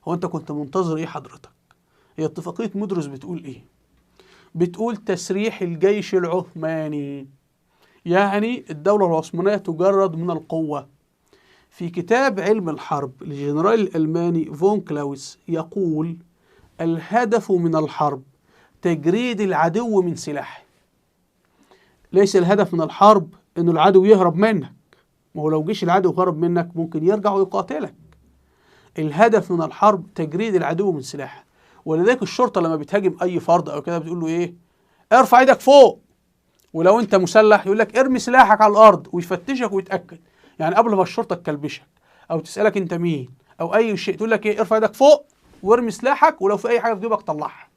هو أنت كنت منتظر إيه حضرتك؟ هي اتفاقية مدرس بتقول إيه؟ بتقول تسريح الجيش العثماني، يعني الدولة العثمانية تجرد من القوة. في كتاب علم الحرب للجنرال الألماني فون كلاوس يقول: الهدف من الحرب تجريد العدو من سلاحه. ليس الهدف من الحرب إنه العدو يهرب منك، ما هو لو جيش العدو هرب منك ممكن يرجع ويقاتلك. الهدف من الحرب تجريد العدو من سلاحه. ولذلك الشرطة لما بتهاجم أي فرد أو كده بتقول له إيه؟ ارفع ايدك فوق. ولو أنت مسلح يقول لك ارمي سلاحك على الأرض، ويفتشك ويتأكد. يعني قبل ما الشرطة تكلبشك أو تسألك أنت مين أو أي شيء تقول لك إيه؟ ارفع ايدك فوق وارمي سلاحك، ولو في أي حاجة في جيبك طلعها.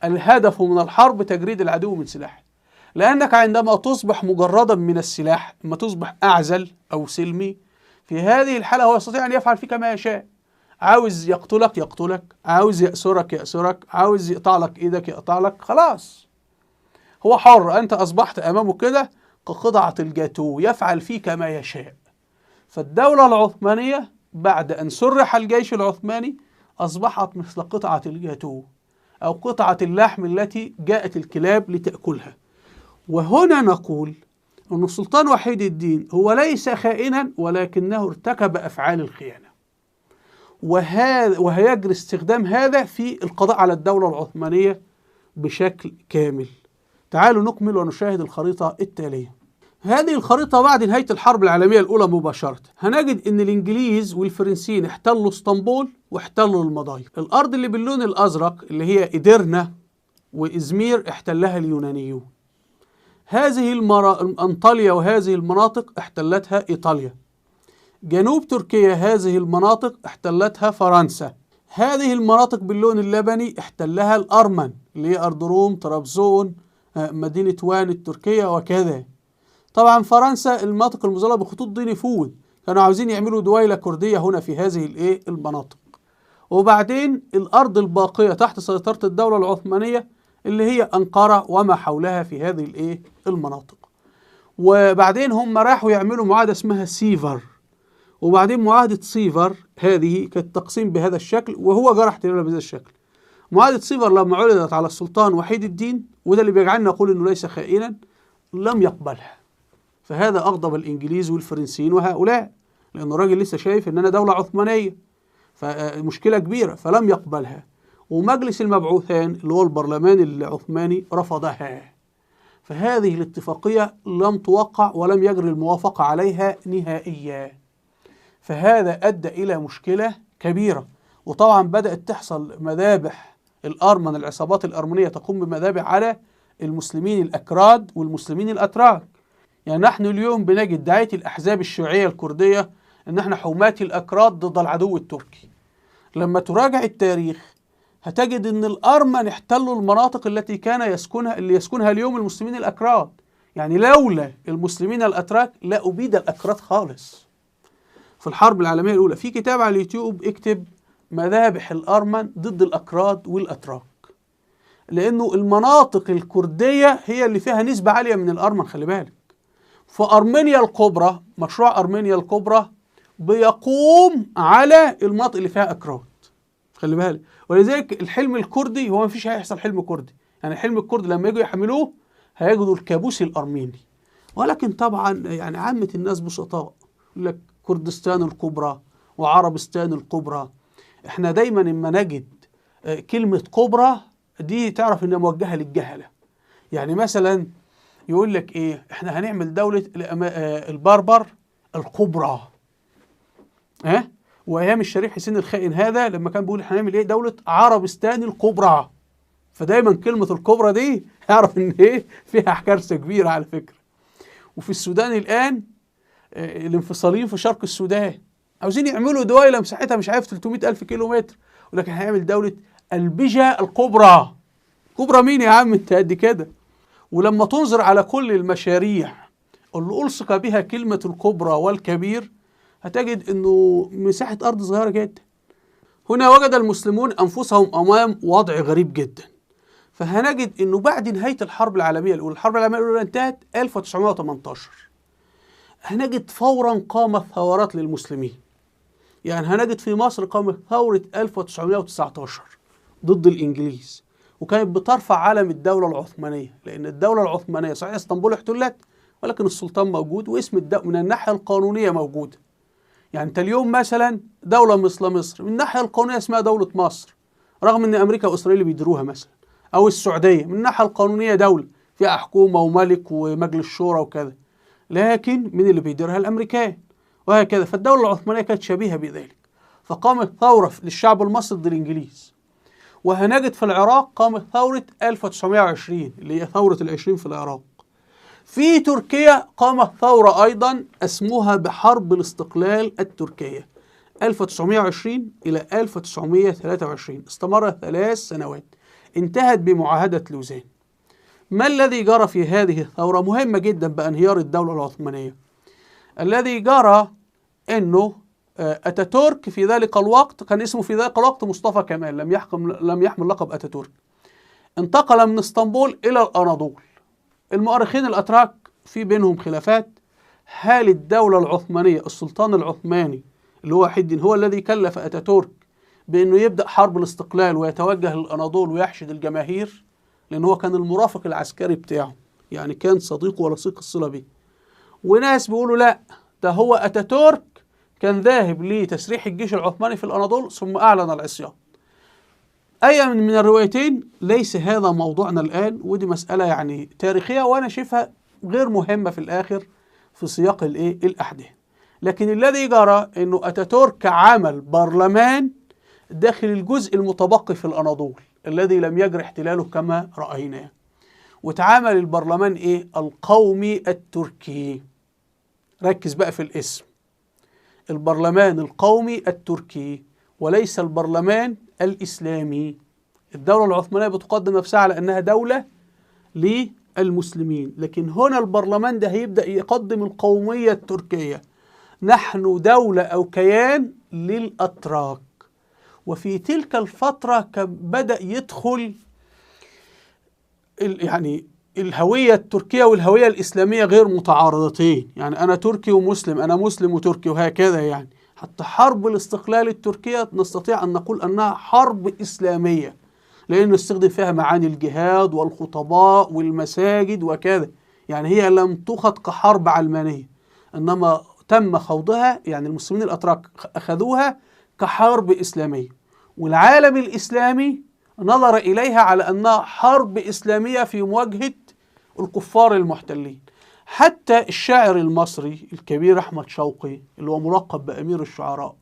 الهدف من الحرب تجريد العدو من سلاحه، لأنك عندما تصبح مجردا من السلاح، لما تصبح أعزل أو سلمي، في هذه الحالة هو يستطيع أن يفعل فيك ما يشاء. عاوز يقتلك يقتلك، عاوز يأسرك يأسرك، عاوز يقطع لك إيدك يقطع لك، خلاص هو حر. أنت أصبحت أمامه كده كقطعة الجاتو، يفعل فيك ما يشاء. فالدولة العثمانية بعد أن سرح الجيش العثماني أصبحت مثل قطعة الجاتو أو قطعة اللحم التي جاءت الكلاب لتأكلها. وهنا نقول أن السلطان وحيد الدين هو ليس خائنا، ولكنه ارتكب أفعال الخيانة، وهيجري استخدام هذا في القضاء على الدولة العثمانية بشكل كامل. تعالوا نكمل ونشاهد الخريطة التالية. هذه الخريطة بعد نهاية الحرب العالمية الأولى مباشرة هنجد أن الإنجليز والفرنسيين احتلوا اسطنبول واحتلوا المضايق. الأرض اللي باللون الأزرق اللي هي إدرنا وإزمير احتلها اليونانيون. هذه أنطاليا وهذه المناطق احتلتها إيطاليا. جنوب تركيا هذه المناطق احتلتها فرنسا. هذه المناطق باللون اللبني احتلها الأرمن اللي هي أرض روم، طرابزون، مدينة وان التركية وكذا. طبعا فرنسا المناطق المظلة بخطوط دي نفوذ، كانوا عاوزين يعملوا دويلة كردية هنا في هذه المناطق. وبعدين الأرض الباقية تحت سيطرة الدولة العثمانية اللي هي أنقرة وما حولها في هذه المناطق. وبعدين هم راحوا يعملوا معاهدة اسمها سيفر، وبعدين معاهدة سيفر هذه كانت تقسيم بهذا الشكل، وهو جرى احتلالها بهذا الشكل. معاهدة سيفر لما عرضت على السلطان وحيد الدين، وده اللي بيجعلنا نقول انه ليس خائنا، لم يقبلها. فهذا أغضب الإنجليز والفرنسيين وهؤلاء، لأن الراجل لسه شايف إن أنا دولة عثمانية، فمشكلة كبيرة، فلم يقبلها. ومجلس المبعوثان اللي هو البرلمان العثماني رفضها. فهذه الاتفاقية لم توقع ولم يجري الموافقة عليها نهائيا. فهذا أدى إلى مشكلة كبيرة. وطبعا بدأت تحصل مذابح الأرمن، العصابات الأرمنية تقوم بمذابح على المسلمين الأكراد والمسلمين الأتراك. يعني نحن اليوم بنجد دعاية الأحزاب الشيوعية الكردية إن احنا حماة الأكراد ضد العدو التركي. لما تراجع التاريخ هتجد إن الأرمن احتلوا المناطق التي كان يسكنها اللي يسكنها اليوم المسلمين الأكراد. يعني لولا المسلمين الأتراك لا أبيد الأكراد خالص. في الحرب العالمية الأولى في كتاب على اليوتيوب اكتب مذابح الأرمن ضد الأكراد والأتراك، لأنه المناطق الكردية هي اللي فيها نسبة عالية من الأرمن، خلي بالك. فأرمينيا الكبرى، مشروع أرمينيا الكبرى بيقوم على المناطق اللي فيها أكراد، خلي بالك. ولذلك الحلم الكردي هو ما فيش هيحصل حلم كردي، يعني الحلم الكردي لما يجوا يحملوه هيجدوا الكابوس الأرميني. ولكن طبعا يعني عامة الناس بسطاء، يقول لك كردستان الكبرى وعربستان الكبرى. احنا دايما اما نجد كلمة كبرى دي تعرف انها موجهة للجهلة. يعني مثلا يقول لك ايه؟ احنا هنعمل دولة البربر الكبرى. ها؟ وايام الشريف حسين الخائن هذا لما كان بيقول احنا هنعمل ايه؟ دولة عربستان الكبرى. فدايما كلمة الكبرى دي اعرف ان ايه فيها كارثة كبيرة على فكرة. وفي السودان الآن الانفصاليين في شرق السودان عاوزين يعملوا دويلة مساحتها مش عارف 300 ألف كيلو متر، ولكن هيعمل دولة البجا الكبرى. كبرى مين يا عم انت قد كده؟ ولما تنظر على كل المشاريع اللي ألصق بها كلمة الكبرى والكبير هتجد انه مساحة أرض صغيرة جدا. هنا وجد المسلمون أنفسهم أمام وضع غريب جدا. فهنجد انه بعد نهاية الحرب العالمية الأولى، الحرب العالمية الأولى انتهت 1918، هنجد فورا قامت ثورات للمسلمين. يعني هنجد في مصر قامت ثورة 1919 ضد الإنجليز، وكانت بترفع علم الدولة العثمانية، لأن الدولة العثمانية صحيح اسطنبول احتلت ولكن السلطان موجود واسم الدولة من الناحية القانونية موجود. يعني انت اليوم مثلا دولة مثل مصر من الناحية القانونية اسمها دولة مصر، رغم ان أمريكا وإسرائيل بيديروها مثلا، أو السعودية من الناحية القانونية دولة فيها حكومة وملك ومجلس شورى وكذا، لكن من اللي بيديرها؟ الأمريكان، وهكذا. فالدولة العثمانية كانت شبيهة بذلك، فقامت ثورة للشعب المصري ضد الإنجليز. وهنجد في العراق قامت ثورة 1920 اللي هي ثورة العشرين في العراق. في تركيا قامت ثورة أيضا اسمها بحرب الاستقلال التركية 1920 إلى 1923، استمرت 3 سنوات، انتهت بمعاهدة لوزان. ما الذي جرى في هذه الثورة؟ مهمة جدا بانهيار الدولة العثمانية. الذي جرى أنه أتاتورك في ذلك الوقت، كان اسمه في ذلك الوقت مصطفى كمال، لم يحمل لقب أتاتورك، انتقل من اسطنبول إلى الأناضول. المؤرخين الأتراك في بينهم خلافات، هل الدولة العثمانية السلطان العثماني اللي هو حد هو الذي كلف أتاتورك بأنه يبدأ حرب الاستقلال ويتوجه للأناضول ويحشد الجماهير، لأن هو كان المرافق العسكري بتاعه، يعني كان صديقه ولصيق الصلة به. وناس بيقولوا لا، ده هو أتاتورك كان ذاهب لتسريح الجيش العثماني في الأناضول ثم أعلن العصيان. أي من الروايتين ليس هذا موضوعنا الآن، ودي مسألة يعني تاريخية وأنا شايفها غير مهمة في الآخر في سياق الأحداث. لكن الذي جرى أنه أتاتورك عمل برلمان داخل الجزء المتبقي في الأناضول الذي لم يجري احتلاله كما رأيناه، وتعامل البرلمان إيه؟ القومي التركي. ركز بقى في الاسم، البرلمان القومي التركي وليس البرلمان الإسلامي. الدولة العثمانية بتقدم نفسها على أنها دولة للمسلمين، لكن هنا البرلمان ده هيبدأ يقدم القومية التركية، نحن دولة أو كيان للأتراك. وفي تلك الفترة كان بدأ يدخل يعني الهوية التركية والهوية الإسلامية غير متعارضتين، يعني أنا تركي ومسلم، أنا مسلم وتركي وهكذا. يعني حتى حرب الاستقلال التركية نستطيع أن نقول أنها حرب إسلامية، لأنه استخدم فيها معاني الجهاد والخطباء والمساجد وكذا، يعني هي لم تخض كحرب علمانية، إنما تم خوضها، يعني المسلمين الأتراك أخذوها كحرب إسلامية، والعالم الإسلامي نظر إليها على أنها حرب إسلامية في مواجهة الكفار المحتلين. حتى الشاعر المصري الكبير أحمد شوقي اللي هو ملقب بأمير الشعراء،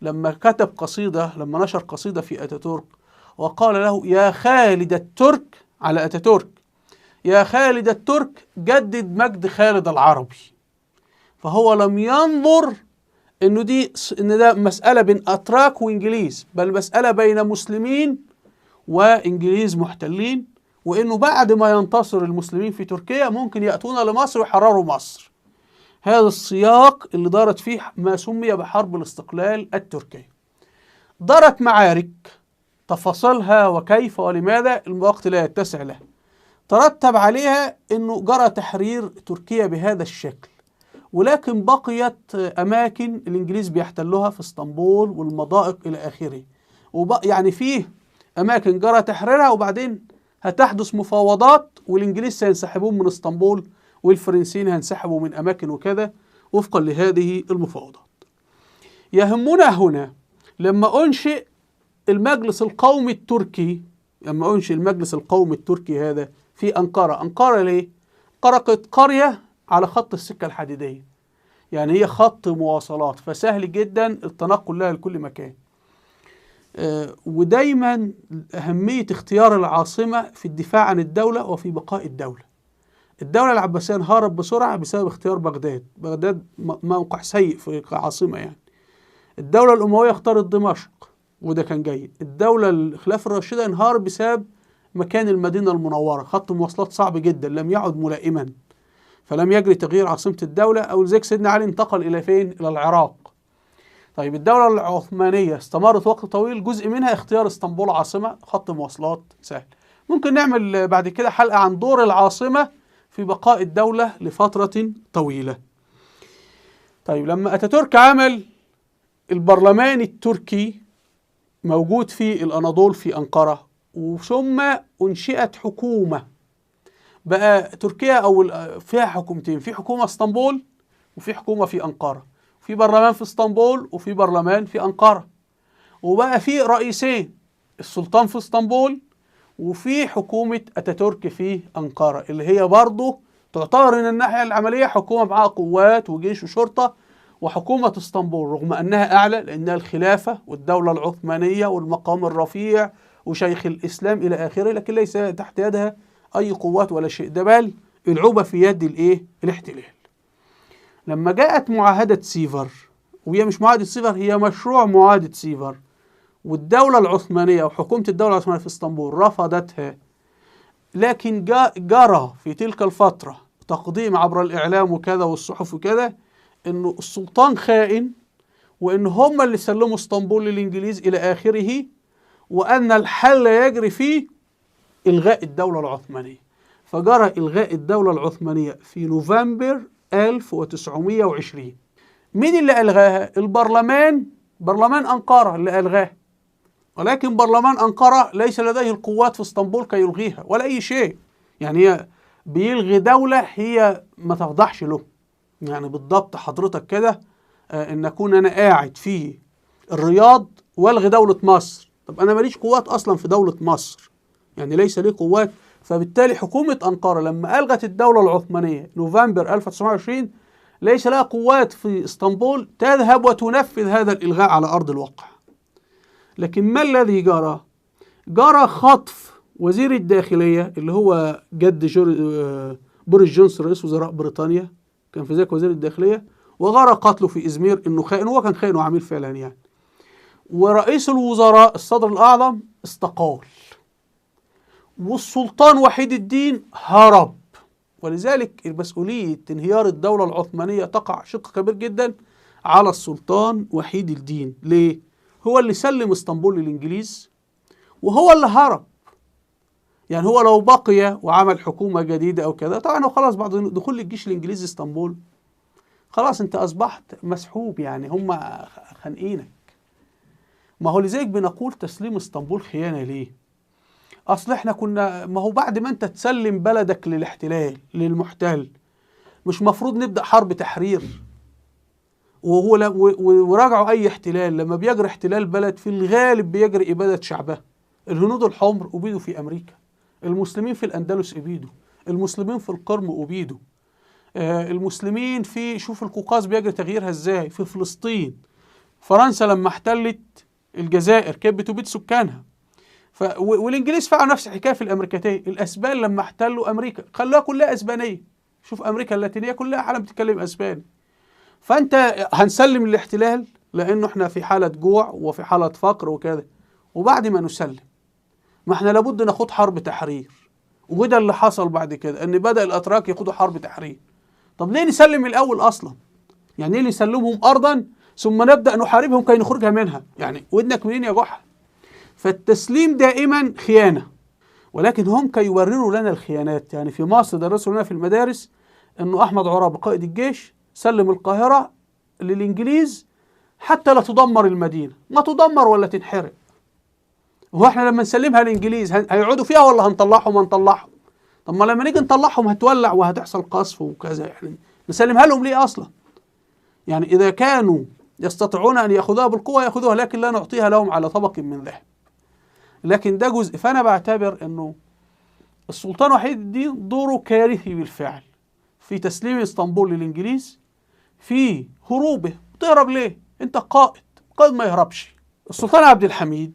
لما كتب قصيدة، لما نشر قصيدة في أتاتورك وقال له يا خالد الترك، على أتاتورك، يا خالد الترك جدد مجد خالد العربي. فهو لم ينظر إنه دي إن ده مسألة بين أتراك وإنجليز، بل مسألة بين مسلمين وإنجليز محتلين، وإنه بعد ما ينتصر المسلمين في تركيا ممكن يأتون لمصر ويحرروا مصر. هذا السياق اللي دارت فيه ما سمي بحرب الاستقلال التركية. دارت معارك تفاصيلها وكيف ولماذا الوقت لا يتسع له. ترتب عليها أنه جرى تحرير تركيا بهذا الشكل، ولكن بقيت أماكن الإنجليز بيحتلوها في اسطنبول والمضائق إلى آخره، يعني فيه أماكن جرى تحريرها وبعدين هتحدث مفاوضات والإنجليز سينسحبون من اسطنبول والفرنسيين هينسحبوا من أماكن وكذا وفقا لهذه المفاوضات. يهمنا هنا لما أنشئ المجلس القومي التركي، لما أنشئ المجلس القومي التركي هذا في أنقرة. أنقرة ليه؟ قرقت قرية على خط السكة الحديدية، يعني هي خط مواصلات، فسهل جدا التنقل لها لكل مكان. ودايما أهمية اختيار العاصمة في الدفاع عن الدولة وفي بقاء الدولة. الدولة العباسية انهارت بسرعة بسبب اختيار بغداد. بغداد موقع سيء في عاصمة يعني. الدولة الأموية اختارت دمشق وده كان جيد. الدولة الخلافة الراشدة انهار بسبب مكان المدينة المنورة، خط مواصلات صعب جدا لم يعد ملائما، فلم يجري تغيير عاصمة الدولة. أو لذلك سيدنا علي انتقل إلى فين؟ إلى العراق. طيب الدولة العثمانية استمرت وقت طويل، جزء منها اختيار اسطنبول عاصمة، خط مواصلات سهل. ممكن نعمل بعد كده حلقة عن دور العاصمة في بقاء الدولة لفترة طويلة. طيب لما أتاتورك عمل البرلمان التركي موجود في الأناضول في أنقرة، وثم أنشئت حكومة. بقى تركيا أو فيها حكومتين، في حكومة اسطنبول وفي حكومة في أنقرة، في برلمان في اسطنبول وفي برلمان في أنقرة، وبقى في رئيسين، السلطان في اسطنبول وفي حكومة أتاتورك في أنقرة، اللي هي برضه تعتبر من الناحية العملية حكومة معها قوات وجيش وشرطة. وحكومة اسطنبول رغم أنها أعلى لأنها الخلافة والدولة العثمانية والمقام الرفيع وشيخ الإسلام إلى آخره، لكن ليس تحت يدها أي قوات ولا شيء، ده بل العوبة في يد الإيه؟ الاحتلال. لما جاءت معاهدة سيفر، وهي مش معاهدة سيفر، هي مشروع معاهدة سيفر، والدولة العثمانية وحكومة الدولة العثمانية في اسطنبول رفضتها، لكن جرى في تلك الفترة تقديم عبر الإعلام وكذا والصحف وكذا إنه السلطان خائن، وإن هم اللي سلموا اسطنبول للإنجليز إلى آخره، وأن الحل يجري فيه إلغاء الدولة العثمانية. فجرى إلغاء الدولة العثمانية في نوفمبر 1920. مين اللي ألغاها؟ البرلمان، برلمان أنقرة اللي ألغاها. ولكن برلمان أنقرة ليس لديه القوات في اسطنبول كي يلغيها ولا أي شيء، يعني هي بيلغي دولة هي ما تفضحش له. يعني بالضبط حضرتك كده إن أكون أنا قاعد في الرياض والغي دولة مصر، طب أنا ماليش قوات أصلا في دولة مصر، يعني ليس لي قوات. فبالتالي حكومة أنقرة لما ألغت الدولة العثمانية نوفمبر 1920 ليس لها قوات في اسطنبول تذهب وتنفذ هذا الإلغاء على أرض الواقع. لكن ما الذي جرى؟ جرى خطف وزير الداخلية اللي هو جد بوريس جونسون رئيس وزراء بريطانيا، كان في ذلك وزير الداخلية، وجرى قتله في إزمير إنه خائن، هو كان خائن وعميل فعلا يعني. ورئيس الوزراء الصدر الأعظم استقال، والسلطان وحيد الدين هرب. ولذلك المسؤولية انهيار الدولة العثمانية تقع شق كبير جدا على السلطان وحيد الدين. ليه؟ هو اللي سلم اسطنبول للإنجليز وهو اللي هرب. يعني هو لو بقي وعمل حكومة جديدة أو كذا، طبعا هو خلاص بعد دخول الجيش الإنجليزي اسطنبول خلاص أنت أصبحت مسحوب، يعني هم خانقينك. ما هو لذلك بنقول تسليم اسطنبول خيانة. ليه؟ أصل إحنا كنا، ما هو بعد ما أنت تسلم بلدك للاحتلال للمحتل مش مفروض نبدأ حرب تحرير؟ وهو وراجعوا أي احتلال، لما بيجري احتلال بلد في الغالب بيجري إبادة شعبها. الهنود الحمر أبيدوا في أمريكا، المسلمين في الأندلس أبيدوا، المسلمين في القرم أبيدوا، المسلمين في، شوف القوقاز بيجري تغييرها إزاي، في فلسطين. فرنسا لما احتلت الجزائر كانت بتبيد سكانها. والإنجليز فعلوا نفس الحكاية في الأمريكتين. الأسبان لما احتلوا أمريكا خلوها كلها أسبانية، شوف أمريكا اللاتينية كلها عالم بتتكلم أسباني. فأنت هنسلم الاحتلال لأنه احنا في حالة جوع وفي حالة فقر وكذا، وبعد ما نسلم ما احنا لابد ناخد حرب تحرير. وده اللي حصل بعد كده، ان بدأ الأتراك ياخدوا حرب تحرير. طب ليه نسلم الأول أصلا؟ يعني ايه نسلمهم أرضا ثم نبدأ نحاربهم كي نخرجها منها؟ يعني ودنك منين يا جحا؟ فالتسليم دائما خيانة، ولكن هم كي يبرروا لنا الخيانات. يعني في مصر درسوا لنا في المدارس انه أحمد عرابي قائد الجيش سلم القاهرة للإنجليز حتى لا تدمر المدينة. ما تدمر ولا تنحرق. هو احنا لما نسلمها للإنجليز هيقعدوا فيها ولا هنطلعهم؟ هنطلعهم. طب ما لما نيجي نطلعهم هتولع وهتحصل قصف وكذا، يعني نسلمها لهم ليه أصلا؟ يعني إذا كانوا يستطيعون أن يأخذوها بالقوة يأخذوها، لكن لا نعطيها لهم على طبق من ذهب. لكن ده جزء. فأنا بعتبر أنه السلطان وحيد الدين دوره كارثي بالفعل. في تسليم اسطنبول للإنجليز، في هروبه. تهرب ليه؟ أنت قائد، قائد ما يهربش. السلطان عبد الحميد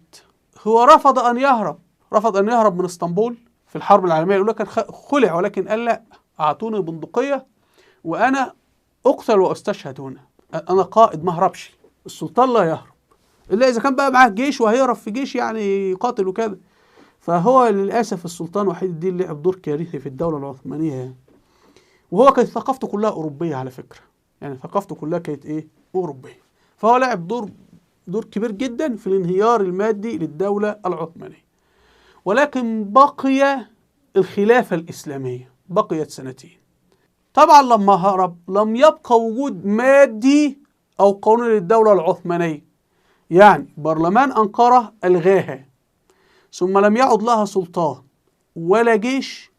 هو رفض أن يهرب، رفض أن يهرب من اسطنبول في الحرب العالمية الأولى، كان خلع، ولكن قال لا، أعطوني بندقية وأنا أقتل وأستشهد هنا، أنا قائد ما هربش. السلطان لا يهرب إلا إذا كان بقى معاه جيش وهيهرب في جيش يعني يقاتل وكذا. فهو للأسف السلطان وحيد الدين لعب دور كارثي في الدولة العثمانية يعني. وهو كانت ثقافته كلها أوروبية على فكرة، يعني ثقافته كلها كانت إيه؟ أوروبية. فهو لعب دور كبير جدا في الانهيار المادي للدولة العثمانية. ولكن بقي الخلافة الإسلامية، بقيت سنتين. طبعا لما هرب لم يبقى وجود مادي أو قانوني للدولة العثمانية، يعني برلمان أنقرة ألغاها، ثم لم يعد لها سلطان ولا جيش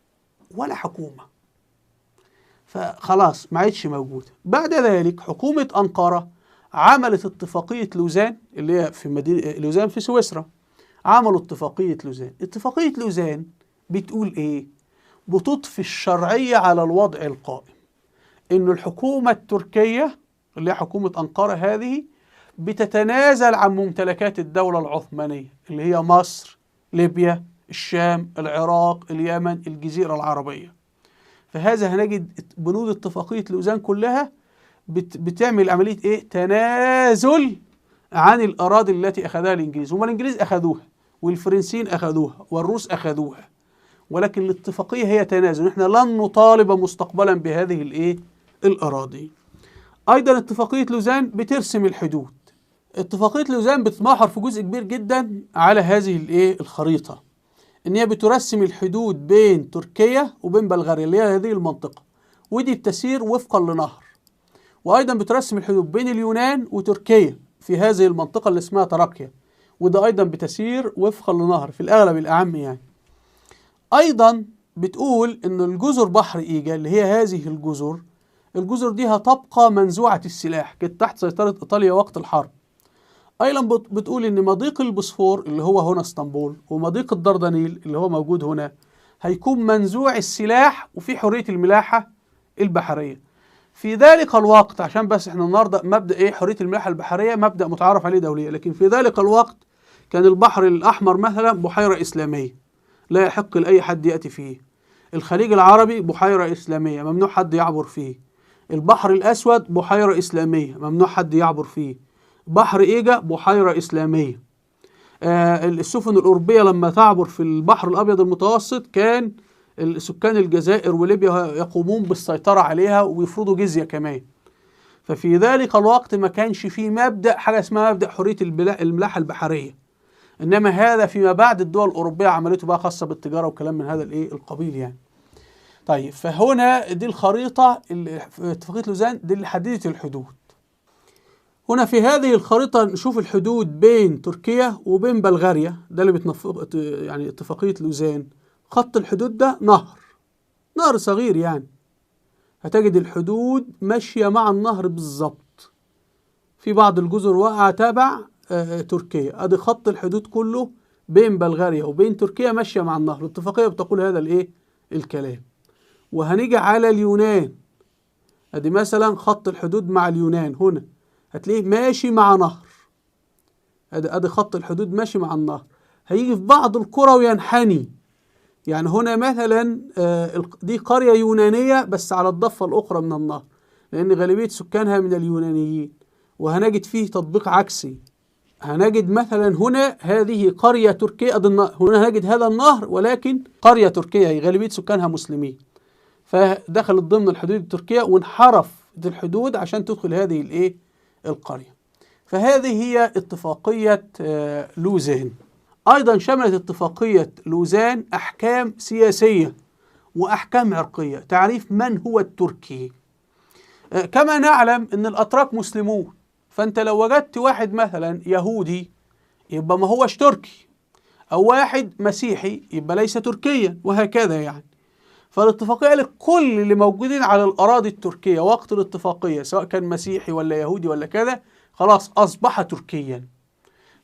ولا حكومة، فخلاص ما عادش موجودة. بعد ذلك حكومة أنقرة عملت اتفاقية لوزان اللي هي في مدينة لوزان في سويسرا. عملوا اتفاقية لوزان. اتفاقية لوزان بتقول ايه؟ بتضفي الشرعية على الوضع القائم، إنه الحكومة التركية اللي هي حكومة أنقرة هذه بتتنازل عن ممتلكات الدولة العثمانية اللي هي مصر، ليبيا، الشام، العراق، اليمن، الجزيرة العربية. فهذا هنجد بنود اتفاقية لوزان كلها بتعمل عملية ايه؟ تنازل عن الأراضي التي أخذها الإنجليز. هم الإنجليز أخذوها والفرنسيين أخذوها والروس أخذوها، ولكن الاتفاقية هي تنازل، احنا لن نطالب مستقبلا بهذه الايه؟ الأراضي. أيضا اتفاقية لوزان بترسم الحدود. اتفاقية لوزان بتتمحور في جزء كبير جدا على هذه الايه؟ الخريطة، ان هي بترسم الحدود بين تركيا وبين بلغاريا اللي هي هذه المنطقة، ودي بتسير وفقا لنهر. وأيضا بترسم الحدود بين اليونان وتركيا في هذه المنطقة اللي اسمها تراكيا، وده أيضا بتسير وفقا لنهر في الأغلب الأعم يعني. أيضا بتقول إن الجزر بحر إيجا اللي هي هذه الجزر، الجزر دي هتبقى منزوعة السلاح، كانت تحت سيطرة إيطاليا وقت الحرب. أيضا بتقول إن مضيق البوسفور اللي هو هنا اسطنبول ومضيق الدردنيل اللي هو موجود هنا هيكون منزوع السلاح وفي حرية الملاحة البحرية. في ذلك الوقت، عشان بس احنا النهارده مبدأ ايه حرية الملاحة البحرية مبدأ متعارف عليه دوليا، لكن في ذلك الوقت كان البحر الأحمر مثلا بحيرة إسلامية لا يحق لأي حد يأتي فيه، الخليج العربي بحيرة إسلامية ممنوع حد يعبر فيه، البحر الأسود بحيرة إسلامية ممنوع حد يعبر فيه، بحر إيجا بحيرة إسلامية. السفن الأوروبية لما تعبر في البحر الأبيض المتوسط كان سكان الجزائر وليبيا يقومون بالسيطرة عليها ويفرضوا جزية كمان. ففي ذلك الوقت ما كانش فيه مبدأ حاجة اسمها مبدأ حرية الملاحة البحرية، إنما هذا فيما بعد الدول الأوروبية عملته بقى خاصة بالتجارة وكلام من هذا الإيه القبيل يعني. طيب فهنا دي الخريطة اللي في اتفاقية لوزان دي اللي حددت الحدود. هنا في هذه الخريطة نشوف الحدود بين تركيا وبين بلغاريا، ده اللي بتنفق يعني اتفاقية لوزان. خط الحدود ده نهر، نهر صغير يعني، هتجد الحدود ماشية مع النهر بالظبط. في بعض الجزر وقع تابع تركيا، ادي خط الحدود كله بين بلغاريا وبين تركيا ماشية مع النهر. الاتفاقية بتقول هذا الايه الكلام. وهنيجي على اليونان، ادي مثلا خط الحدود مع اليونان هنا هتلاقيه ماشي مع نهر، ادي خط الحدود ماشي مع النهر. هيجي في بعض القرى وينحني، يعني هنا مثلا دي قرية يونانية بس على الضفة الأخرى من النهر، لأن غالبية سكانها من اليونانيين، وهنجد فيه تطبيق عكسي. هنجد مثلا هنا هذه قرية تركية، هنا هنجد هذا النهر ولكن قرية تركية غالبية سكانها مسلمين، فدخلت ضمن الحدود التركية وانحرف الحدود عشان تدخل هذه الايه القرية. فهذه هي اتفاقية لوزان. أيضا شملت اتفاقية لوزان أحكام سياسية وأحكام عرقية، تعريف من هو التركي. كما نعلم أن الأتراك مسلمون، فأنت لو وجدت واحد مثلا يهودي يبقى ما هوش تركي، أو واحد مسيحي يبقى ليس تركيا، وهكذا يعني. فالاتفاقية لكل اللي موجودين على الأراضي التركية وقت الاتفاقية، سواء كان مسيحي ولا يهودي ولا كذا، خلاص أصبح تركيا.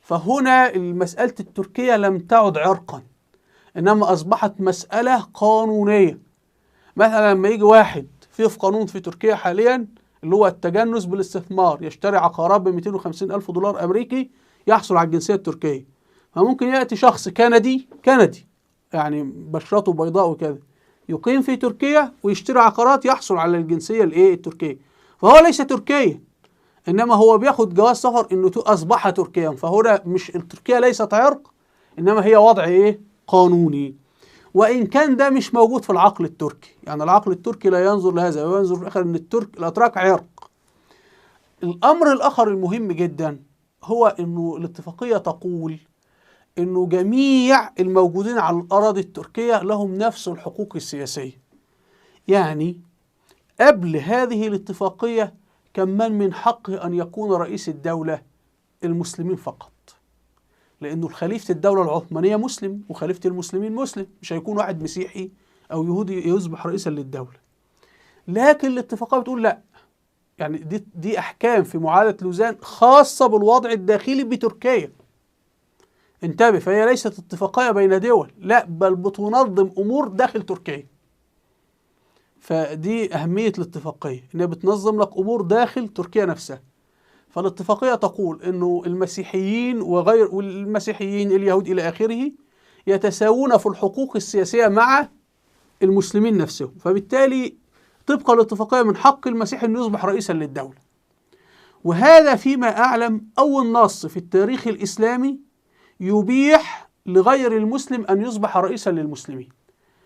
فهنا مسألة التركية لم تعد عرقا، إنما أصبحت مسألة قانونية. مثلا لما يجي واحد في قانون في تركيا حاليا اللي هو التجنس بالاستثمار، يشتري عقارات ب 250 ألف دولار أمريكي يحصل على الجنسية التركية. فممكن يأتي شخص كندي يعني بشرته بيضاء وكذا، يقيم في تركيا ويشتري عقارات يحصل على الجنسية الايه التركية. فهو ليس تركيا، إنما هو بياخد جواز سفر إنه أصبح تركيا. فهنا مش تركيا ليست عرق، إنما هي وضع إيه قانوني. وإن كان ده مش موجود في العقل التركي، يعني العقل التركي لا ينظر لهذا، ينظر في الآخر إن الترك الأتراك عرق. الأمر الآخر المهم جدا هو إنه الاتفاقية تقول إنه جميع الموجودين على الأراضي التركية لهم نفس الحقوق السياسية. يعني قبل هذه الاتفاقية كان من حقه أن يكون رئيس الدولة المسلمين فقط، لأنه خليفة الدولة العثمانية مسلم وخليفة المسلمين مسلم، مش هيكون واحد مسيحي أو يهودي يصبح رئيسا للدولة. لكن الاتفاقية بتقول لا، يعني دي أحكام في معاهدة لوزان خاصة بالوضع الداخلي بتركيا. انتبه، فهي ليست اتفاقية بين دول، لا بل بتنظم أمور داخل تركيا. فدي أهمية الاتفاقية، إنها بتنظم لك أمور داخل تركيا نفسها. فالاتفاقية تقول إنه المسيحيين وغير والمسيحيين اليهود إلى آخره يتساوون في الحقوق السياسية مع المسلمين نفسهم، فبالتالي طبقا للاتفاقية من حق المسيح أن يصبح رئيسا للدولة. وهذا فيما أعلم أول نص في التاريخ الإسلامي يبيح لغير المسلم أن يصبح رئيسا للمسلمين،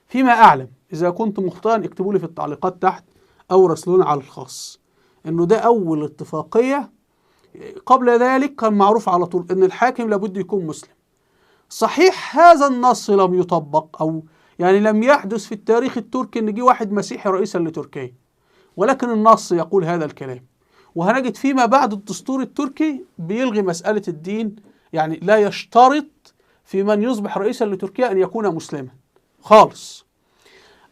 فيما أعلم. إذا كنت مخطئا اكتبوا لي في التعليقات تحت أو راسلونا على الخاص، إنه ده أول اتفاقية. قبل ذلك كان معروف على طول إن الحاكم لابد يكون مسلم. صحيح هذا النص لم يطبق، أو يعني لم يحدث في التاريخ التركي إن جه واحد مسيحي رئيسا لتركيا، ولكن النص يقول هذا الكلام. وهنجد فيما بعد الدستور التركي بيلغي مسألة الدين، يعني لا يشترط في من يصبح رئيسا لتركيا أن يكون مسلما خالص.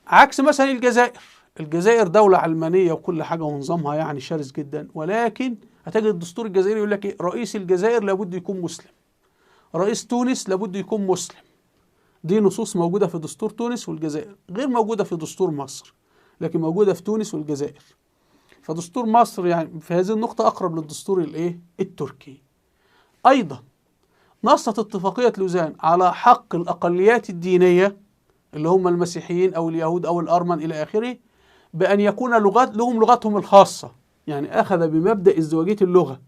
عكس مثلا الجزائر، الجزائر دولة علمانية وكل حاجة ونظامها يعني شرس جدا، ولكن هتجد الدستور الجزائري يقول لك إيه؟ رئيس الجزائر لابد يكون مسلم، رئيس تونس لابد يكون مسلم. دي نصوص موجودة في دستور تونس والجزائر، غير موجودة في دستور مصر، لكن موجودة في تونس والجزائر. فدستور مصر يعني في هذه النقطة أقرب للدستور الإيه؟ التركي. أيضا نصت اتفاقية لوزان على حق الأقليات الدينية اللي هم المسيحيين أو اليهود أو الأرمن إلى آخره بأن يكون لهم لغتهم الخاصة، يعني أخذ بمبدأ ازدواجية اللغة،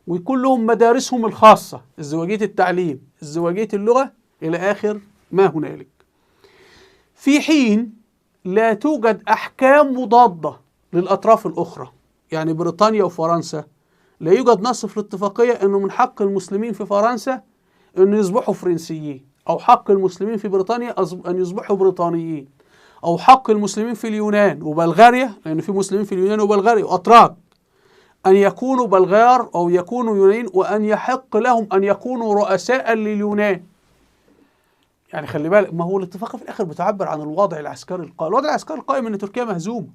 ويكون لهم مدارسهم الخاصة، ازدواجية التعليم، ازدواجية اللغة إلى آخر ما هنالك. في حين لا توجد أحكام مضادة للأطراف الأخرى، يعني بريطانيا وفرنسا لا يوجد نص في الاتفاقية أنه من حق المسلمين في فرنسا أن يصبحوا فرنسيين، أو حق المسلمين في بريطانيا أن يصبحوا بريطانيين، أو حق المسلمين في اليونان وبلغاريا، لأن في مسلمين في اليونان وبلغاريا وأتراك، أن يكونوا بلغار أو يكونوا يونانيين، وأن يحق لهم أن يكونوا رؤساء لليونان. يعني خلي بالك، ما هو الاتفاق في الآخر بتعبر عن الوضع العسكري القائم. الوضع العسكري القائم أن تركيا مهزومة،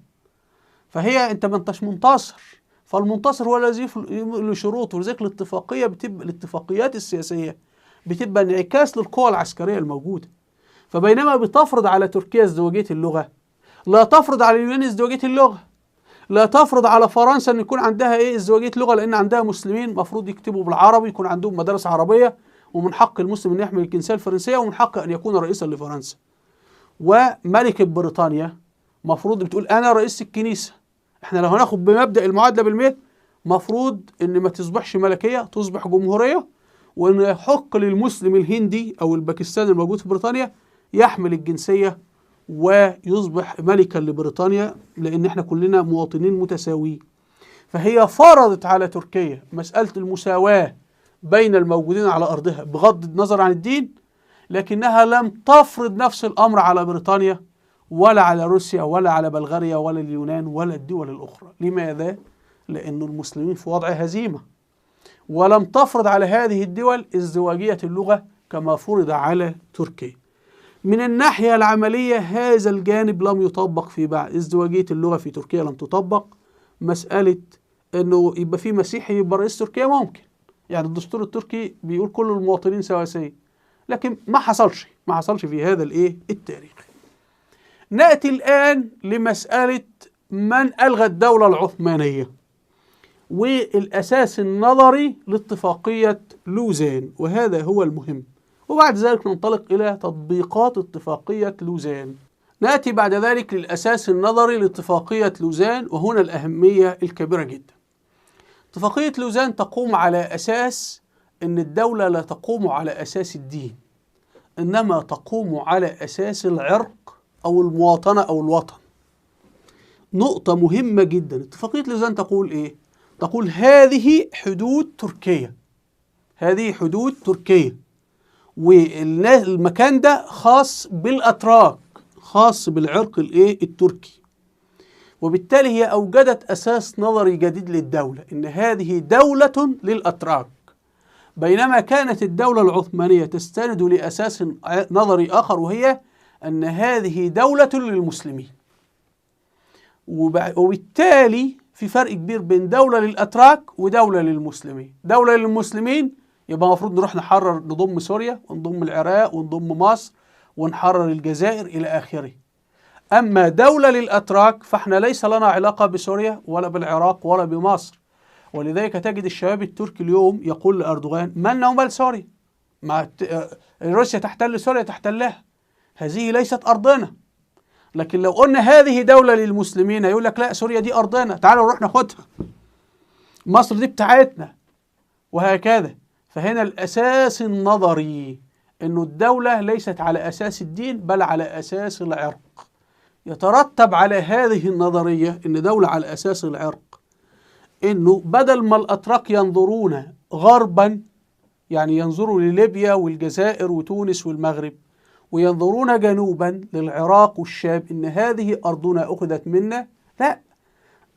فهي أنت ما أنتش منتصر، فالمنتصر هو الذي له شروطه. ولذلك الاتفاقية بتبقى، الاتفاقيات السياسية بتبقى انعكاس للقوى العسكرية الموجودة. فبينما بتفرض على تركيا ازدواجية اللغة، لا تفرض على اليونان ازدواجية اللغة، لا تفرض على فرنسا ان يكون عندها ايه ازدواجية لغة، لان عندها مسلمين مفروض يكتبوا بالعربي، يكون عندهم مدارس عربية، ومن حق المسلم ان يحمل الجنسية الفرنسية، ومن حقه ان يكون رئيسا لفرنسا. وملكة بريطانيا مفروض بتقول انا رئيس الكنيسة. احنا لو هناخد بمبدأ المعادلة بالمثل، مفروض ان ما تصبحش ملكية، تصبح جمهورية، وان يحق للمسلم الهندي او الباكستاني الموجود في بريطانيا يحمل الجنسية ويصبح ملكا لبريطانيا، لان احنا كلنا مواطنين متساويين. فهي فرضت على تركيا مسألة المساواة بين الموجودين على أرضها بغض النظر عن الدين، لكنها لم تفرض نفس الأمر على بريطانيا ولا على روسيا ولا على بلغاريا ولا اليونان ولا الدول الأخرى. لماذا؟ لأن المسلمين في وضع هزيمة، ولم تفرض على هذه الدول ازدواجية اللغة كما فرض على تركيا. من الناحية العملية هذا الجانب لم يطبق في بعض، ازدواجية اللغة في تركيا لم تطبق. مسألة أنه يبقى في مسيحي يبقى رئيس تركيا ممكن، يعني الدستور التركي بيقول كل المواطنين سواسية، لكن ما حصلش في هذا الايه التاريخ. نأتي الآن لمسألة من ألغى الدولة العثمانية، والأساس النظري لاتفاقية لوزان، وهذا هو المهم. وبعد ذلك ننطلق إلى تطبيقات اتفاقية لوزان. نأتي بعد ذلك للأساس النظري لاتفاقية لوزان، وهنا الأهمية الكبيرة جدا. اتفاقية لوزان تقوم على أساس أن الدولة لا تقوم على أساس الدين، إنما تقوم على أساس العرق أو المواطنة أو الوطن. نقطة مهمة جدا. اتفاقية لوزان تقول إيه؟ تقول هذه حدود تركيا، هذه حدود تركيا، والمكان ده خاص بالأتراك، خاص بالعرق الإيه؟ التركي. وبالتالي هي أوجدت أساس نظري جديد للدولة، إن هذه دولة للأتراك، بينما كانت الدولة العثمانية تستند لأساس نظري آخر، وهي أن هذه دولة للمسلمين. وبالتالي في فرق كبير بين دولة للأتراك ودولة للمسلمين. دولة للمسلمين يبقى المفروض نروح نحرر، نضم سوريا ونضم العراق ونضم مصر ونحرر الجزائر إلى آخره. أما دولة للأتراك فإحنا ليس لنا علاقة بسوريا ولا بالعراق ولا بمصر. ولذلك تجد الشباب التركي اليوم يقول لأردوغان: مالنا ومال سوريا؟ ما روسيا تحتل سوريا تحتلها، هذه ليست أرضنا. لكن لو قلنا هذه دولة للمسلمين هيقول لك لا، سوريا دي أرضنا، تعالوا نروح ناخدها، مصر دي بتاعتنا، وهكذا. فهنا الأساس النظري إنه الدولة ليست على أساس الدين بل على أساس العرق. يترتب على هذه النظرية إن دولة على أساس العرق، إنه بدل ما الأتراك ينظرون غربا، يعني ينظروا لليبيا والجزائر وتونس والمغرب، وينظرون جنوبا للعراق والشام إن هذه أرضنا أخذت منا، لا،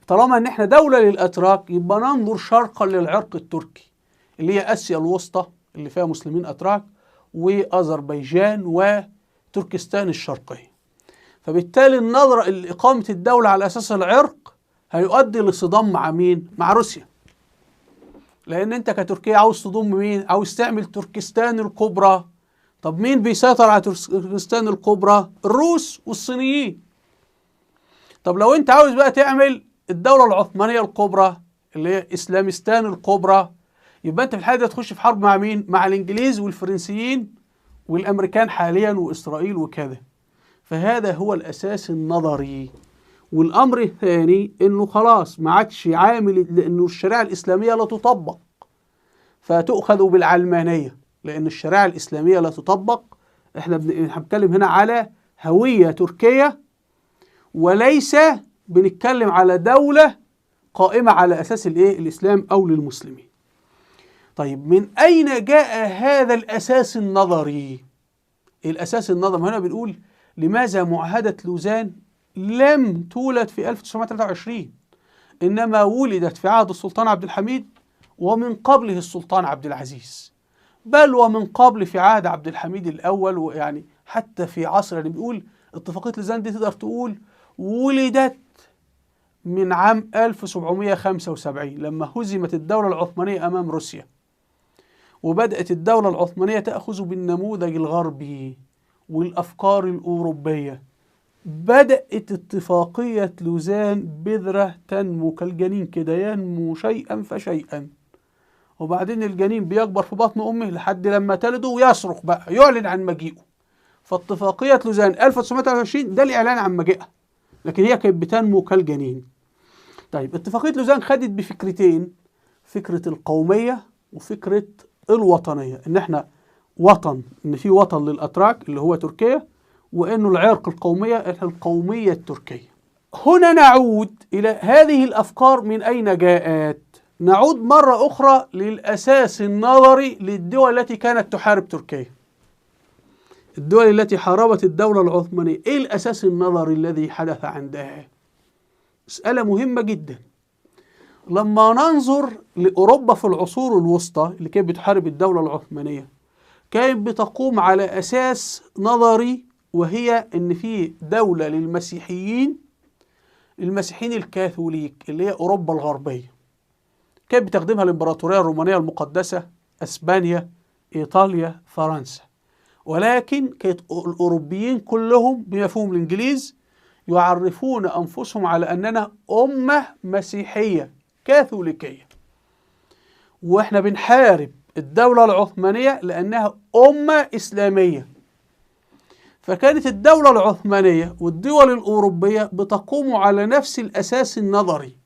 طالما إن إحنا دولة للأتراك يبقى ننظر شرقا للعرق التركي اللي هي آسيا الوسطى اللي فيها مسلمين أتراك، وأذربيجان وتركستان الشرقية. فبالتالي النظرة لإقامة الدولة على أساس العرق هيؤدي لصدام مع مين؟ مع روسيا. لأن أنت كتركيا عاوز تضم مين؟ عاوز تعمل تركستان الكبرى. طب مين بيسيطر على تركستان الكبرى؟ الروس والصينيين. طب لو أنت عاوز بقى تعمل الدولة العثمانية الكبرى اللي هي إسلامستان الكبرى، يبقى أنت في الحالة دي تخش في حرب مع مين؟ مع الإنجليز والفرنسيين والأمريكان حاليا وإسرائيل وكذا. فهذا هو الأساس النظري. والأمر الثاني إنه خلاص ما عادش عامل، لأنه الشريعة الإسلامية لا تطبق، فتؤخذ بالعلمانية، لأن الشريعة الإسلامية لا تطبق. إحنا بنتكلم هنا على هوية تركية، وليس بنتكلم على دولة قائمة على أساس الإيه؟ الإسلام أو للمسلمين. طيب من أين جاء هذا الأساس النظري؟ الأساس النظري هنا بنقول لماذا معاهدة لوزان لم تولد في 1923، إنما ولدت في عهد السلطان عبد الحميد ومن قبله السلطان عبد العزيز، بل ومن قبل في عهد عبد الحميد الأول، ويعني حتى في عصر، يعني بيقول اتفاقية لوزان دي تقدر تقول ولدت من عام 1775 لما هزمت الدولة العثمانية أمام روسيا، وبدأت الدولة العثمانية تأخذ بالنموذج الغربي والأفكار الأوروبية. بدأت اتفاقية لوزان بذرة تنمو كالجنين كده، ينمو شيئا فشيئا، وبعدين الجنين بيكبر في بطن أمه لحد لما تلده ويصرخ بقى، يعلن عن مجيئه. فاتفاقية لوزان 1923 ده الإعلان عن مجيئها، لكن هي كانت بتنمو كالجنين. طيب اتفاقية لوزان خدت بفكرتين، فكرة القومية وفكرة الوطنية، إن احنا وطن، إن في وطن للأتراك اللي هو تركيا، وإنه العرق القومية القومية التركية. هنا نعود إلى هذه الأفكار من أين جاءت؟ نعود مرة أخرى للأساس النظري للدول التي كانت تحارب تركيا، الدول التي حاربت الدولة العثمانية. إيه الأساس النظري الذي حدث عندها؟ مسألة مهمة جدا. لما ننظر لأوروبا في العصور الوسطى اللي كانت بتحارب الدولة العثمانية، كانت بتقوم على أساس نظري، وهي إن في دولة للمسيحيين، المسيحيين الكاثوليك اللي هي أوروبا الغربية، كانت بتخدمها الإمبراطورية الرومانية المقدسة، أسبانيا، إيطاليا، فرنسا. ولكن كانت الأوروبيين كلهم بما فيهم الإنجليز يعرفون أنفسهم على أننا أمة مسيحية كاثوليكية، وإحنا بنحارب الدولة العثمانية لأنها أمة إسلامية. فكانت الدولة العثمانية والدول الأوروبية بتقوم على نفس الأساس النظري،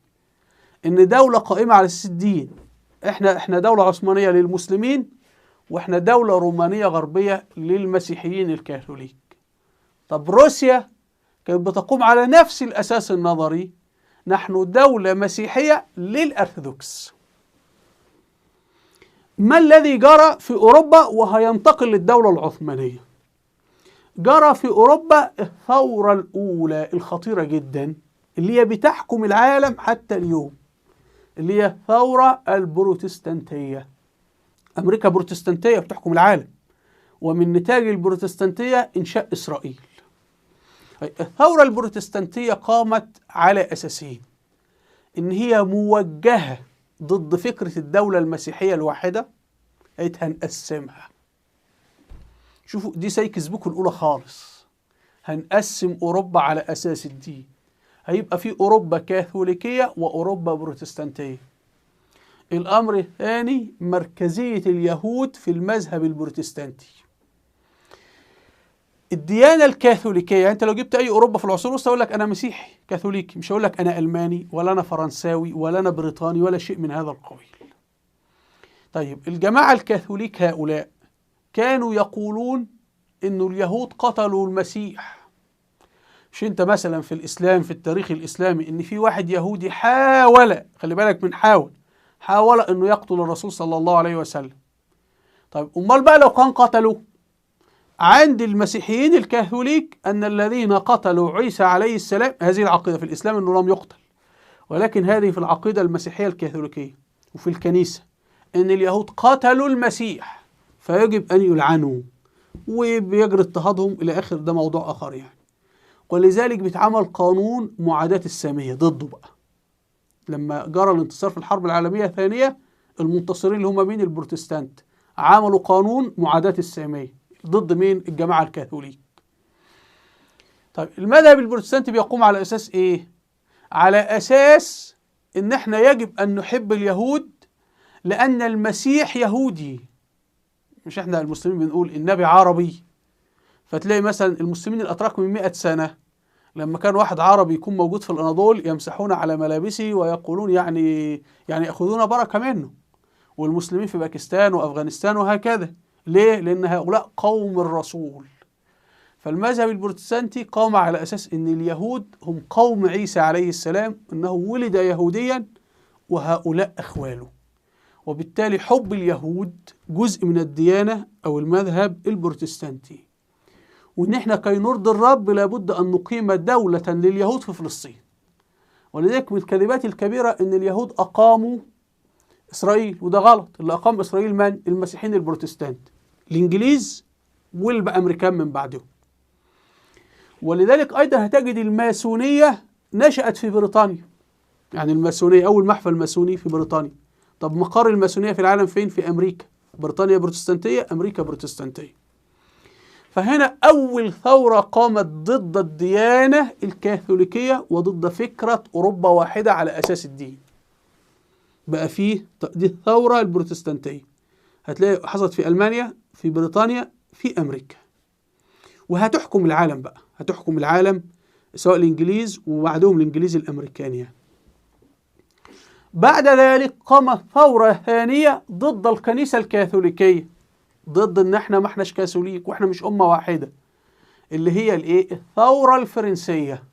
إن دولة قائمة على أساس الدين. إحنا دولة عثمانية للمسلمين، وإحنا دولة رومانية غربية للمسيحيين الكاثوليك. طب روسيا كانت بتقوم على نفس الأساس النظري، نحن دولة مسيحية للأرثوذكس. ما الذي جرى في أوروبا وهينتقل للدولة العثمانية؟ جرى في أوروبا الثورة الأولى الخطيرة جدا اللي هي بتحكم العالم حتى اليوم، اللي هي الثورة البروتستانتية. أمريكا بروتستانتية بتحكم العالم، ومن نتاج البروتستانتية إنشاء إسرائيل. الثورة البروتستانتية قامت على أساسين: إن هي موجهة ضد فكرة الدولة المسيحية الواحدة، قالت هنقسمها. شوفوا دي سايكس بيكو الأولى خالص، هنقسم أوروبا على أساس الدين، هيبقى في أوروبا كاثوليكية وأوروبا بروتستانتية. الأمر الثاني مركزية اليهود في المذهب البروتستانتي. الديانة الكاثوليكية، يعني أنت لو جبت أي أوروبا في العصور الوسطى أقول لك أنا مسيحي كاثوليكي، مش هقول لك أنا ألماني ولا أنا فرنساوي ولا أنا بريطاني ولا شيء من هذا القبيل. طيب الجماعة الكاثوليك هؤلاء كانوا يقولون إنه اليهود قتلوا المسيح. مش أنت مثلا في الإسلام في التاريخ الإسلامي إن في واحد يهودي حاول، خلي بالك من حاول إنه يقتل الرسول صلى الله عليه وسلم. طيب أمال بقى لو كان قتلوه؟ عند المسيحيين الكاثوليك أن الذين قتلوا عيسى عليه السلام، هذه العقيدة في الإسلام أنه لم يقتل، ولكن هذه في العقيدة المسيحية الكاثوليكية وفي الكنيسة أن اليهود قتلوا المسيح فيجب أن يلعنوا، وبيجري اضطهادهم إلى آخر، ده موضوع آخر يعني. ولذلك بيتعمل قانون معاداة السامية ضده بقى. لما جرى الانتصار في الحرب العالمية الثانية، المنتصرين اللي هم مين؟ البروتستانت، عملوا قانون معاداة السامية ضد مين؟ الجماعة الكاثوليك. طيب المذهب البروتستانتي بيقوم على أساس إيه؟ على أساس إن إحنا يجب أن نحب اليهود لأن المسيح يهودي. مش إحنا المسلمين بنقول النبي عربي؟ فتلاقي مثلا المسلمين الأتراك من 100 سنة لما كان واحد عربي يكون موجود في الأناضول يمسحون على ملابسه ويقولون يعني يأخذون بركة منه، والمسلمين في باكستان وأفغانستان وهكذا. ليه؟ لأن هؤلاء قوم الرسول. فالمذهب البروتستانتي قام على أساس أن اليهود هم قوم عيسى عليه السلام، أنه ولد يهوديا وهؤلاء أخواله، وبالتالي حب اليهود جزء من الديانة أو المذهب البروتستانتي، وإن إحنا كي نرضي الرب لابد أن نقيم دولة لليهود في فلسطين. ولذلك من الكذبات الكبيرة أن اليهود أقاموا إسرائيل، وده غلط. اللي أقام إسرائيل من؟ المسيحيين البروتستانت، الإنجليز والأمريكان من بعدهم. ولذلك أيضا هتجد الماسونية نشأت في بريطانيا. يعني الماسونية أول محفل ماسوني في بريطانيا. طب مقر الماسونية في العالم فين؟ في أمريكا. بريطانيا بروتستانتية، أمريكا بروتستانتية. فهنا أول ثورة قامت ضد الديانة الكاثوليكية وضد فكرة أوروبا واحدة على أساس الدين. بقى فيه دي الثورة البروتستانتية، هتلاقي حصلت في ألمانيا، في بريطانيا، في أمريكا، وهتحكم العالم بقى، هتحكم العالم سواء الإنجليز وبعدهم الإنجليز الأمريكان يعني. بعد ذلك قامت ثورة ثانية ضد الكنيسة الكاثوليكية، ضد إن احنا ما احناش كاثوليك واحنا مش أمة واحدة، اللي هي الإيه؟ الثورة الفرنسية.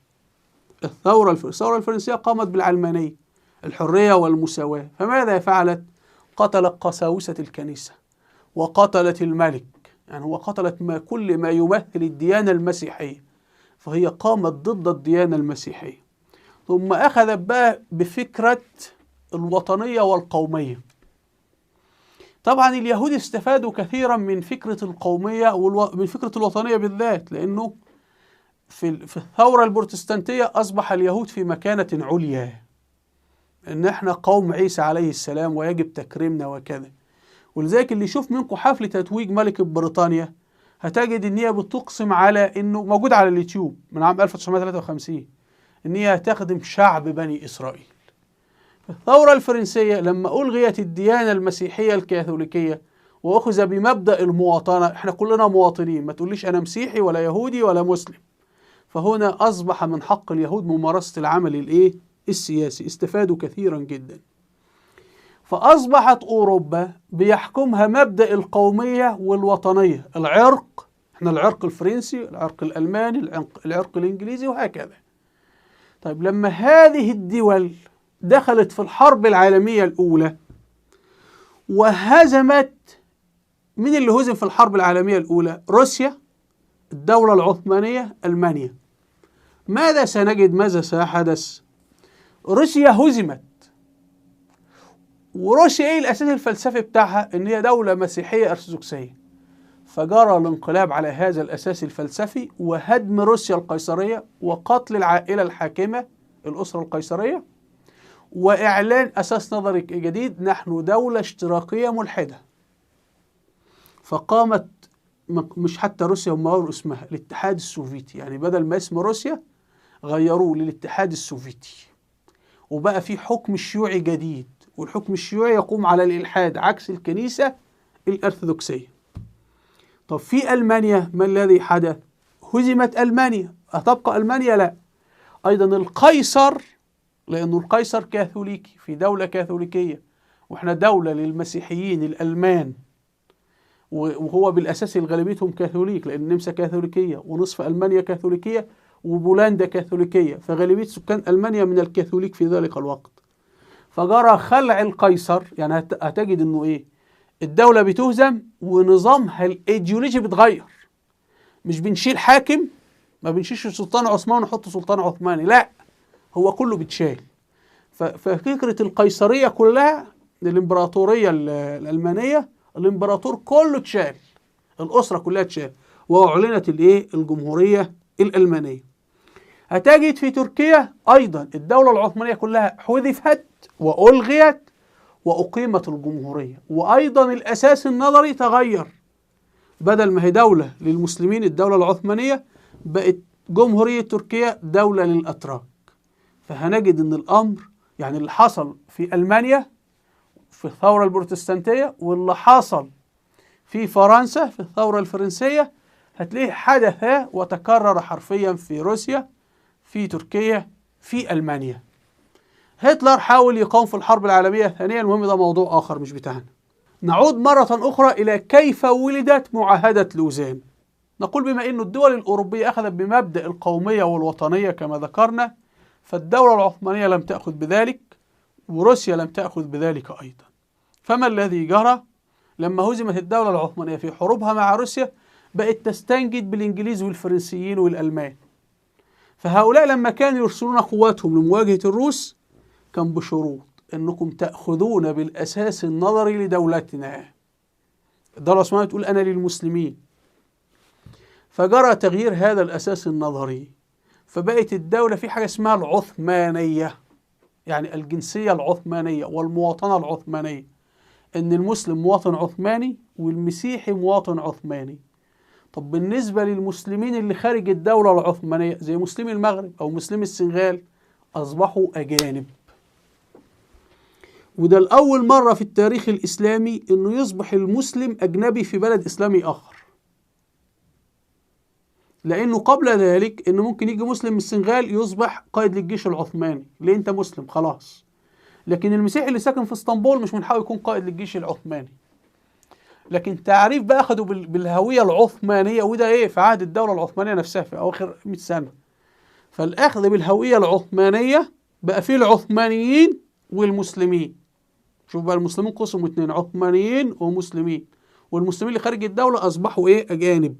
الثورة الفرنسية قامت بالعلمانية، الحرية والمساواة. فماذا فعلت؟ قتلت قساوسة الكنيسة وقتلت الملك، يعني هو قتلت ما كل ما يمثل الديانة المسيحية، فهي قامت ضد الديانة المسيحية. ثم أخذت بقى بفكرة الوطنية والقومية. طبعا اليهود استفادوا كثيرا من فكرة القومية ومن فكرة الوطنية بالذات، لأنه في الثورة البروتستانتية أصبح اليهود في مكانة عليا، إن إحنا قوم عيسى عليه السلام ويجب تكريمنا وكذا. ولذلك اللي يشوف منكم حفل تتويج ملك بريطانيا هتجد ان هي بتقسم على انه موجود على اليوتيوب من عام 1953 ان هي تخدم شعب بني اسرائيل. الثورة الفرنسية لما ألغيت الديانة المسيحية الكاثوليكية وأخذ بمبدأ المواطنة، احنا كلنا مواطنين، ما تقوليش أنا مسيحي ولا يهودي ولا مسلم. فهنا أصبح من حق اليهود ممارسة العمل الإيه؟ السياسي، استفادوا كثيرا جدا. فأصبحت أوروبا بيحكمها مبدأ القومية والوطنية، العرق، احنا العرق الفرنسي، العرق الألماني، العرق الإنجليزي، وهكذا. طيب لما هذه الدول دخلت في الحرب العالمية الأولى وهزمت، مين اللي هزم في الحرب العالمية الأولى؟ روسيا، الدولة العثمانية، ألمانيا. ماذا سنجد؟ ماذا سيحدث؟ روسيا هزمت. وروسيا ايه الأساس الفلسفي بتاعها؟ إن هي دولة مسيحية أرثوذكسية. فجرى الانقلاب على هذا الأساس الفلسفي وهدم روسيا القيصرية وقتل العائلة الحاكمة الأسرة القيصرية، وإعلان أساس نظري جديد، نحن دولة اشتراكية ملحدة. فقامت مش حتى روسيا، هم غيروا اسمها الاتحاد السوفيتي، يعني بدل ما اسم روسيا غيروه للاتحاد السوفيتي، وبقى في حكم شيوعي جديد، والحكم الشيوعي يقوم على الإلحاد عكس الكنيسة الأرثوذكسية. طب في ألمانيا ما الذي حدث؟ هزمت ألمانيا. أتبقى ألمانيا؟ لا. أيضا القيصر، لأنه القيصر كاثوليكي في دولة كاثوليكية، وإحنا دولة للمسيحيين الألمان، وهو بالأساس غالبيتهم كاثوليك، لأن النمسا كاثوليكية ونصف ألمانيا كاثوليكية وبولندا كاثوليكية، فغالبية سكان ألمانيا من الكاثوليك في ذلك الوقت. فجرى خلع القيصر، يعني هتجد إنه إيه؟ الدولة بتهزم ونظامها الإيديولوجي بيتغير. مش بنشيل حاكم، ما بنشيلش سلطان عثمان ونحط سلطان عثماني، لا، هو كله بيتشال. ففكرة القيصرية كلها، الإمبراطورية الألمانية، الإمبراطور كله اتشال، الأسرة كلها اتشال، وأعلنت الإيه؟ الجمهورية الألمانية. هتجد في تركيا أيضا الدولة العثمانية كلها حذفت وألغيت وأقيمت الجمهورية، وأيضا الأساس النظري تغير، بدل ما هي دولة للمسلمين الدولة العثمانية، بقت جمهورية تركيا دولة للأتراك. فهنجد أن الأمر، يعني اللي حصل في ألمانيا في الثورة البروتستانتية واللي حصل في فرنسا في الثورة الفرنسية، هتلاقيه حدث وتكرر حرفيا في روسيا، في تركيا، في ألمانيا. هتلر حاول يقاوم في الحرب العالمية الثانية، المهم ده موضوع آخر مش بتاعنا. نعود مرة أخرى إلى كيف ولدت معاهدة لوزان. نقول بما أن الدول الأوروبية أخذت بمبدأ القومية والوطنية كما ذكرنا، فالدولة العثمانية لم تأخذ بذلك، وروسيا لم تأخذ بذلك أيضا. فما الذي جرى؟ لما هزمت الدولة العثمانية في حروبها مع روسيا، بقت تستنجد بالإنجليز والفرنسيين والألمان. فهؤلاء لما كانوا يرسلون قواتهم لمواجهة الروس كان بشروط أنكم تأخذون بالأساس النظري لدولتنا. الدولة العثمانية تقول أنا للمسلمين. فجرى تغيير هذا الأساس النظري، فبقت الدولة في حاجة اسمها العثمانية، يعني الجنسية العثمانية والمواطنة العثمانية، أن المسلم مواطن عثماني والمسيحي مواطن عثماني. طب بالنسبة للمسلمين اللي خارج الدولة العثمانية زي مسلمي المغرب أو مسلمي السنغال، أصبحوا أجانب. وده الأول مرة في التاريخ الإسلامي أنه يصبح المسلم أجنبي في بلد إسلامي آخر، لأنه قبل ذلك أنه ممكن يجي مسلم من السنغال يصبح قائد للجيش العثماني، ليه أنت مسلم خلاص. لكن المسيحي اللي ساكن في اسطنبول مش من حقه يكون قائد للجيش العثماني. لكن تعريف بقى أخدوا بالهوية العثمانية، وده إيه في عهد الدولة العثمانية نفسها في أواخر 100 سنة. فالأخذ بالهوية العثمانية بقى فيه العثمانيين والمسلمين. شوف بقى المسلمين قسموا اتنين، عثمانيين ومسلمين، والمسلمين اللي خارج الدولة أصبحوا إيه؟ أجانب.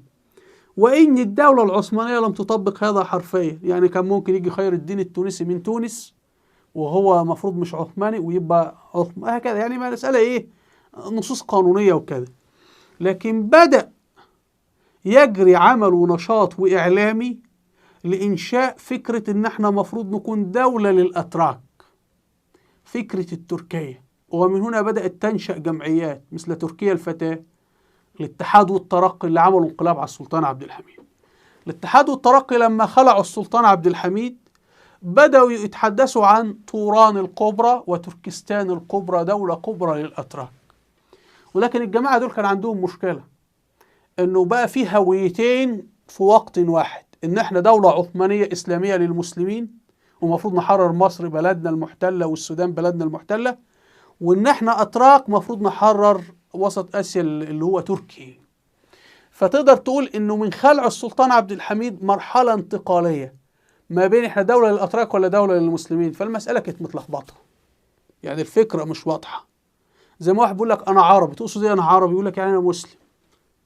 وإن الدولة العثمانية لم تطبق هذا حرفيا، يعني كان ممكن يجي خير الدين التونسي من تونس وهو مفروض مش عثماني ويبقى عثماني هكذا، يعني ما مسألة إيه؟ نصوص قانونية وكذا. لكن بدأ يجري عمل ونشاط وإعلامي لإنشاء فكرة إن إحنا مفروض نكون دولة للأتراك، فكرة التركية. ومن هنا بدأت تنشأ جمعيات مثل تركيا الفتاة، الاتحاد والترقي اللي عملوا انقلاب على السلطان عبد الحميد. الاتحاد والترقي لما خلعوا السلطان عبد الحميد بدأوا يتحدثوا عن طوران الكبرى وتركستان الكبرى، دولة كبرى للأتراك. ولكن الجماعة دول كان عندهم مشكلة، إنه بقى في هويتين في وقت واحد، إن إحنا دولة عثمانية إسلامية للمسلمين ومفروض نحرر مصر بلدنا المحتلة والسودان بلدنا المحتلة، وإن إحنا أتراك مفروض نحرر وسط آسيا اللي هو تركي. فتقدر تقول إنه من خلع السلطان عبد الحميد مرحلة انتقالية ما بين إحنا دولة للأتراك ولا دولة للمسلمين. فالمسألة كانت متلخبطة، يعني الفكرة مش واضحة. زي ما واحد بيقول لك أنا عربي، تقصد إيه أنا عربي؟ يقول لك يعني أنا مسلم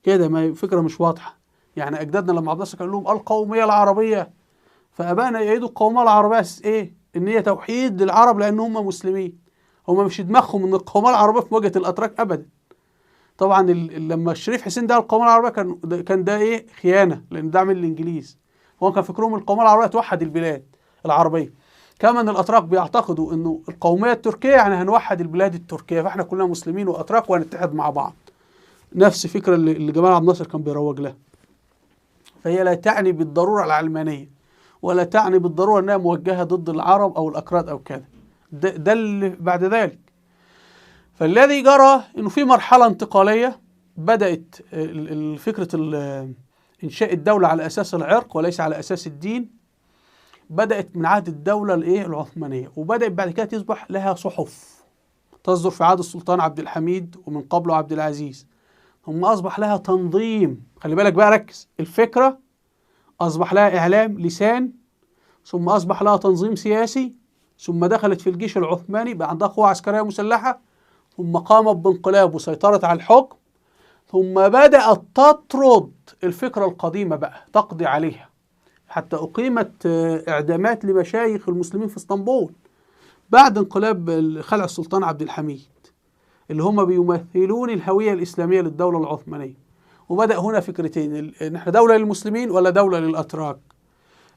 كده، ما فكرة مش واضحة. يعني أجدادنا لما عبد الناصر قال لهم القومية العربية، فأبانا يعيدوا القومية العربية إيه؟ إن هي توحيد للعرب لأن هم مسلمين، هم مش دماغهم إن القومية العربية في مواجهة الأتراك أبدا. طبعا لما الشريف حسين ده القومية العربية كان ده إيه؟ خيانة، لأن ده من الإنجليز. هو كان فكرهم القومية العربية توحد البلاد العربية. كمان الأتراك بيعتقدوا إنه القومية التركية يعني هنوحد البلاد التركية، فإحنا كلنا مسلمين وأتراك وهنتحد مع بعض. نفس الفكرة اللي جمال عبد الناصر كان بيروج لها. فهي لا تعني بالضرورة العلمانية، ولا تعني بالضرورة أنها موجهة ضد العرب أو الأكراد أو كذا. ده اللي بعد ذلك. فالذي جرى إنه في مرحلة انتقالية بدأت فكرة إنشاء الدولة على أساس العرق وليس على أساس الدين، بدأت من عهد الدولة العثمانية، وبدأت بعد كده تصبح لها صحف تصدر في عهد السلطان عبد الحميد ومن قبله عبد العزيز. ثم أصبح لها تنظيم، خلي بالك بقى ركز، الفكرة أصبح لها إعلام لسان، ثم أصبح لها تنظيم سياسي، ثم دخلت في الجيش العثماني بقى عندها قوة عسكرية مسلحة، ثم قامت بانقلاب وسيطرت على الحكم، ثم بدأت تطرد الفكرة القديمة بقى، تقضي عليها، حتى أقيمت إعدامات لمشايخ المسلمين في اسطنبول بعد انقلاب خلع السلطان عبد الحميد، اللي هم بيمثلون الهوية الإسلامية للدولة العثمانية. وبدأ هنا فكرتين، إن احنا دولة للمسلمين ولا دولة للأتراك.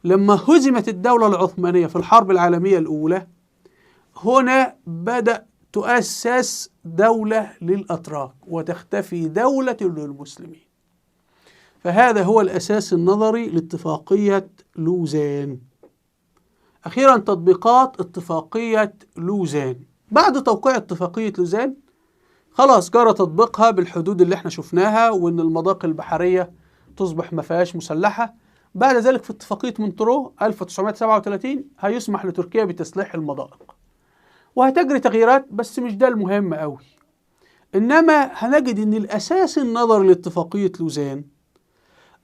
لما هزمت الدولة العثمانية في الحرب العالمية الأولى، هنا بدأ تؤسس دولة للأتراك وتختفي دولة للمسلمين. فهذا هو الأساس النظري لاتفاقية لوزان. أخيرا تطبيقات اتفاقية لوزان. بعد توقيع اتفاقية لوزان خلاص جرى تطبيقها بالحدود اللي احنا شفناها، وان المضايق البحرية تصبح ما فيهاش مسلحة. بعد ذلك في اتفاقية مونترو 1937 هيسمح لتركيا بتسليح المضائق، وهتجري تغييرات، بس مش ده المهم قوي. انما هنجد ان الاساس النظري لاتفاقية لوزان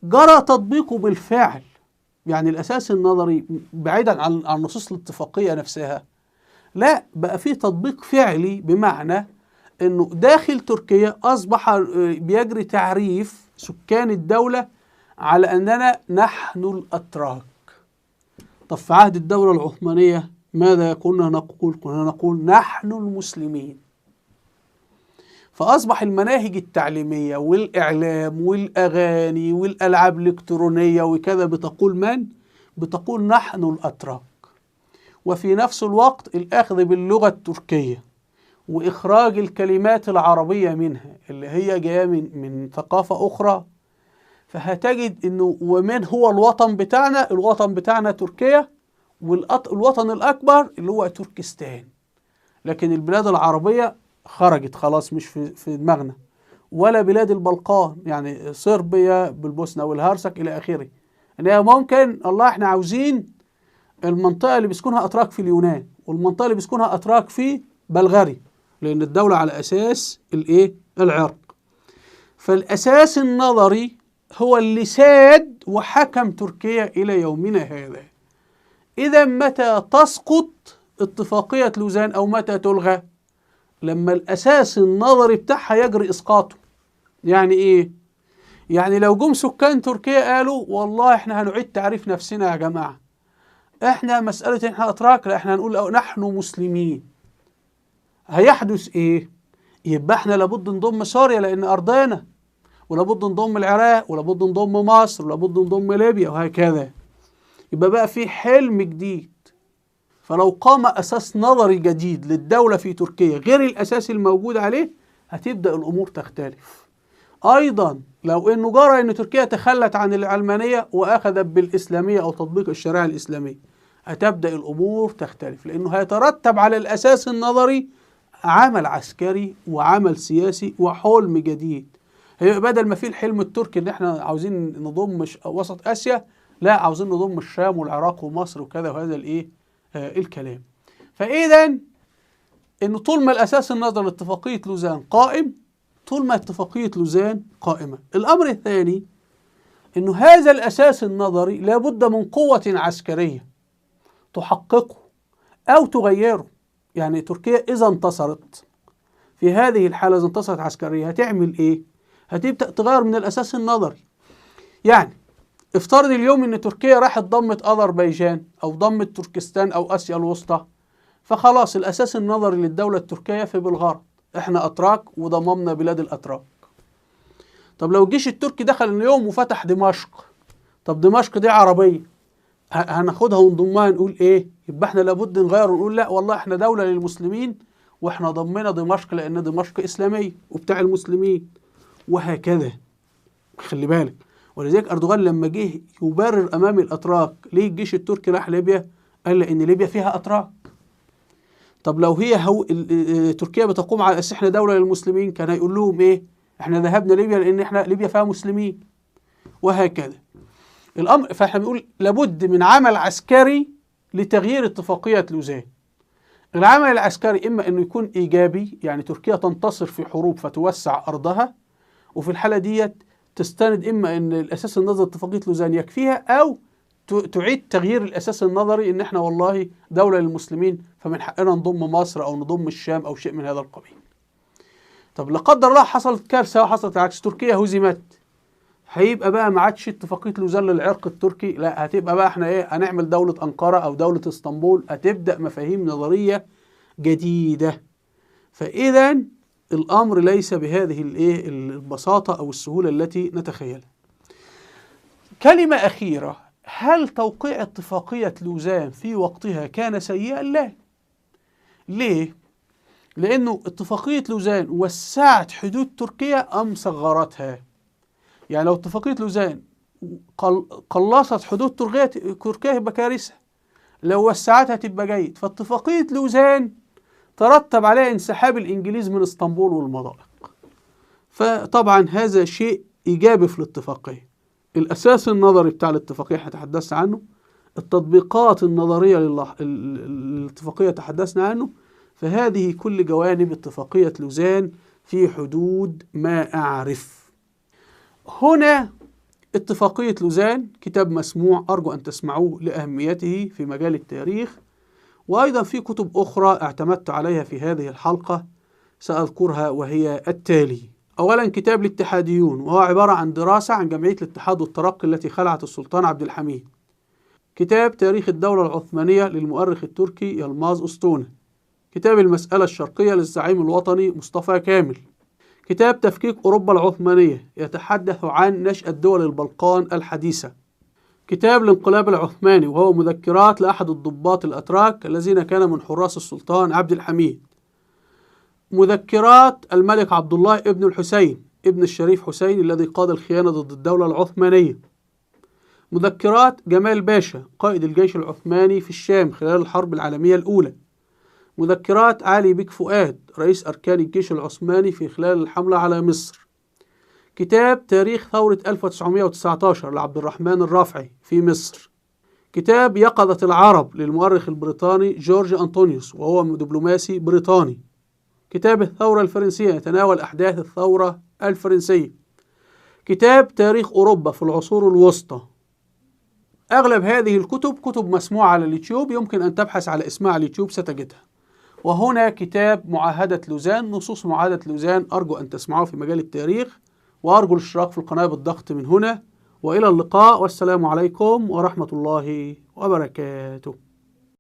جرى تطبيقه بالفعل. يعني الاساس النظري بعيدا عن نصوص الاتفاقية نفسها، لا بقى فيه تطبيق فعلي، بمعنى انه داخل تركيا اصبح بيجري تعريف سكان الدولة على اننا نحن الاتراك. طب في عهد الدولة العثمانية ماذا كنا نقول؟ كنا نقول نحن المسلمين. فأصبح المناهج التعليمية والإعلام والأغاني والألعاب الإلكترونية وكذا بتقول من؟ بتقول نحن الأتراك. وفي نفس الوقت الأخذ باللغة التركية وإخراج الكلمات العربية منها اللي هي جاية من ثقافة أخرى. فهتجد إنه ومن هو الوطن بتاعنا؟ الوطن بتاعنا تركيا، والوطن الأكبر اللي هو تركستان. لكن البلاد العربية خرجت خلاص، مش في دماغنا، ولا بلاد البلقان يعني صربيا بالبوسنة والهرسك إلى آخره. إن هي ممكن الله إحنا عاوزين المنطقة اللي بيسكنها أتراك في اليونان، والمنطقة اللي بيسكنها أتراك في بلغاريا، لأن الدولة على أساس الإيه؟ العرق. فالأساس النظري هو اللي ساد وحكم تركيا إلى يومنا هذا. إذا متى تسقط اتفاقية لوزان أو متى تلغى؟ لما الأساس النظري بتاعها يجري إسقاطه. يعني إيه؟ يعني لو جم سكان تركيا قالوا والله إحنا هنعيد تعريف نفسنا يا جماعة، إحنا مسألة إحنا أتراك، لا إحنا هنقول نحن مسلمين. هيحدث إيه؟ يبقى إحنا لابد نضم سوريا لأن أرضنا، ولابد نضم العراق، ولابد نضم مصر، ولابد نضم ليبيا، وهكذا. يبقى بقى في حلم جديد. فلو قام أساس نظري جديد للدولة في تركيا غير الأساس الموجود عليه، هتبدأ الأمور تختلف. أيضا لو أنه جرى أن تركيا تخلت عن العلمانية وأخذت بالإسلامية أو تطبيق الشريعة الإسلامية، هتبدأ الأمور تختلف، لأنه هيترتب على الأساس النظري عمل عسكري وعمل سياسي وحلم جديد. هيبقى بدل ما في الحلم التركي اللي احنا عاوزين نضم وسط آسيا، لا عاوزين نضم الشام والعراق ومصر وكذا وهذا الايه الكلام. فإذا إن طول ما الأساس النظري لاتفاقية لوزان قائم، طول ما اتفاقية لوزان قائمة. الأمر الثاني إنه هذا الأساس النظري لابد من قوة عسكرية تحققه أو تغيره. يعني تركيا إذا انتصرت في هذه الحالة، إذا انتصرت عسكرية هتعمل إيه؟ هتبدأ تغير من الأساس النظري. يعني افترض اليوم إن تركيا راحت ضمت أذربيجان أو ضمت تركستان أو آسيا الوسطى، فخلاص الأساس النظري للدولة التركية في بالغرض، إحنا أتراك وضممنا بلاد الأتراك. طب لو الجيش التركي دخل اليوم وفتح دمشق، طب دمشق دي عربية، هناخدها ونضمها نقول إيه؟ يبقى إحنا لابد نغير ونقول لا والله إحنا دولة للمسلمين وإحنا ضمنا دمشق لأن دمشق إسلامية وبتاع المسلمين، وهكذا. خلي بالك. ولذلك أردوغان لما جه يبرر أمام الأتراك ليه الجيش التركي راح ليبيا، قال لأن ليبيا فيها أتراك. طب لو هي تركيا بتقوم على أساس إحنا دولة للمسلمين، كان هيقول لهم إيه؟ إحنا ذهبنا ليبيا لأن إحنا ليبيا فيها مسلمين، وهكذا الأمر. فإحنا بنقول لابد من عمل عسكري لتغيير اتفاقية لوزان. العمل العسكري إما إنه يكون إيجابي، يعني تركيا تنتصر في حروب فتوسع أرضها، وفي الحالة ديت تستند إما إن الأساس النظري اتفاقية لوزان يكفيها، أو تعيد تغيير الأساس النظري إن إحنا والله دولة للمسلمين فمن حقنا نضم مصر أو نضم الشام أو شيء من هذا القبيل. طب لا قدر الله حصلت كارثة وحصلت العكس، تركيا هزمت، هيبقى بقى ما عادش اتفاقية لوزان للعرق التركي، لا هتبقى بقى احنا ايه، هنعمل دولة أنقرة أو دولة اسطنبول، هتبدأ مفاهيم نظرية جديدة. فإذا الأمر ليس بهذه الايه البساطة أو السهولة التي نتخيلها. كلمة أخيرة، هل توقيع اتفاقية لوزان في وقتها كان سيئا؟ لا. ليه؟ لأنه اتفاقية لوزان وسعت حدود تركيا أم صغرتها؟ يعني لو اتفاقية لوزان قلصت حدود تركيا يبقى كارثة، لو وسعتها تبقى جيد. فاتفاقية لوزان ترتب عليها انسحاب الإنجليز من اسطنبول والمضائق، فطبعا هذا شيء إيجابي في الاتفاقية. الأساس النظري بتاع الاتفاقية احنا تحدثنا عنه، التطبيقات النظرية للاتفاقية تحدثنا عنه، فهذه كل جوانب اتفاقية لوزان في حدود ما أعرف. هنا اتفاقية لوزان كتاب مسموع، أرجو أن تسمعوه لأهميته في مجال التاريخ، وأيضا في كتب أخرى اعتمدت عليها في هذه الحلقة سأذكرها وهي التالي. أولا كتاب الاتحاديون، وهو عبارة عن دراسة عن جمعية الاتحاد والترقي التي خلعت السلطان عبد الحميد. كتاب تاريخ الدولة العثمانية للمؤرخ التركي يلماز أسطونة. كتاب المسألة الشرقية للزعيم الوطني مصطفى كامل. كتاب تفكيك أوروبا العثمانية يتحدث عن نشأة دول البلقان الحديثة. كتاب الانقلاب العثماني، وهو مذكرات لأحد الضباط الأتراك الذين كان من حراس السلطان عبد الحميد. مذكرات الملك عبد الله ابن الحسين ابن الشريف حسين الذي قاد الخيانة ضد الدولة العثمانية. مذكرات جمال باشا قائد الجيش العثماني في الشام خلال الحرب العالمية الأولى. مذكرات علي بك فؤاد رئيس أركان الجيش العثماني في خلال الحملة على مصر. كتاب تاريخ ثورة 1919 لعبد الرحمن الرافعي في مصر. كتاب يقظة العرب للمؤرخ البريطاني جورج أنطونيوس وهو دبلوماسي بريطاني. كتاب الثورة الفرنسية يتناول أحداث الثورة الفرنسية. كتاب تاريخ أوروبا في العصور الوسطى. أغلب هذه الكتب كتب مسموعة على اليوتيوب، يمكن أن تبحث على اسمها على اليوتيوب ستجدها. وهنا كتاب معاهدة لوزان، نصوص معاهدة لوزان، أرجو أن تسمعوه في مجال التاريخ، وأرجو الاشتراك في القناة بالضغط من هنا. وإلى اللقاء، والسلام عليكم ورحمة الله وبركاته.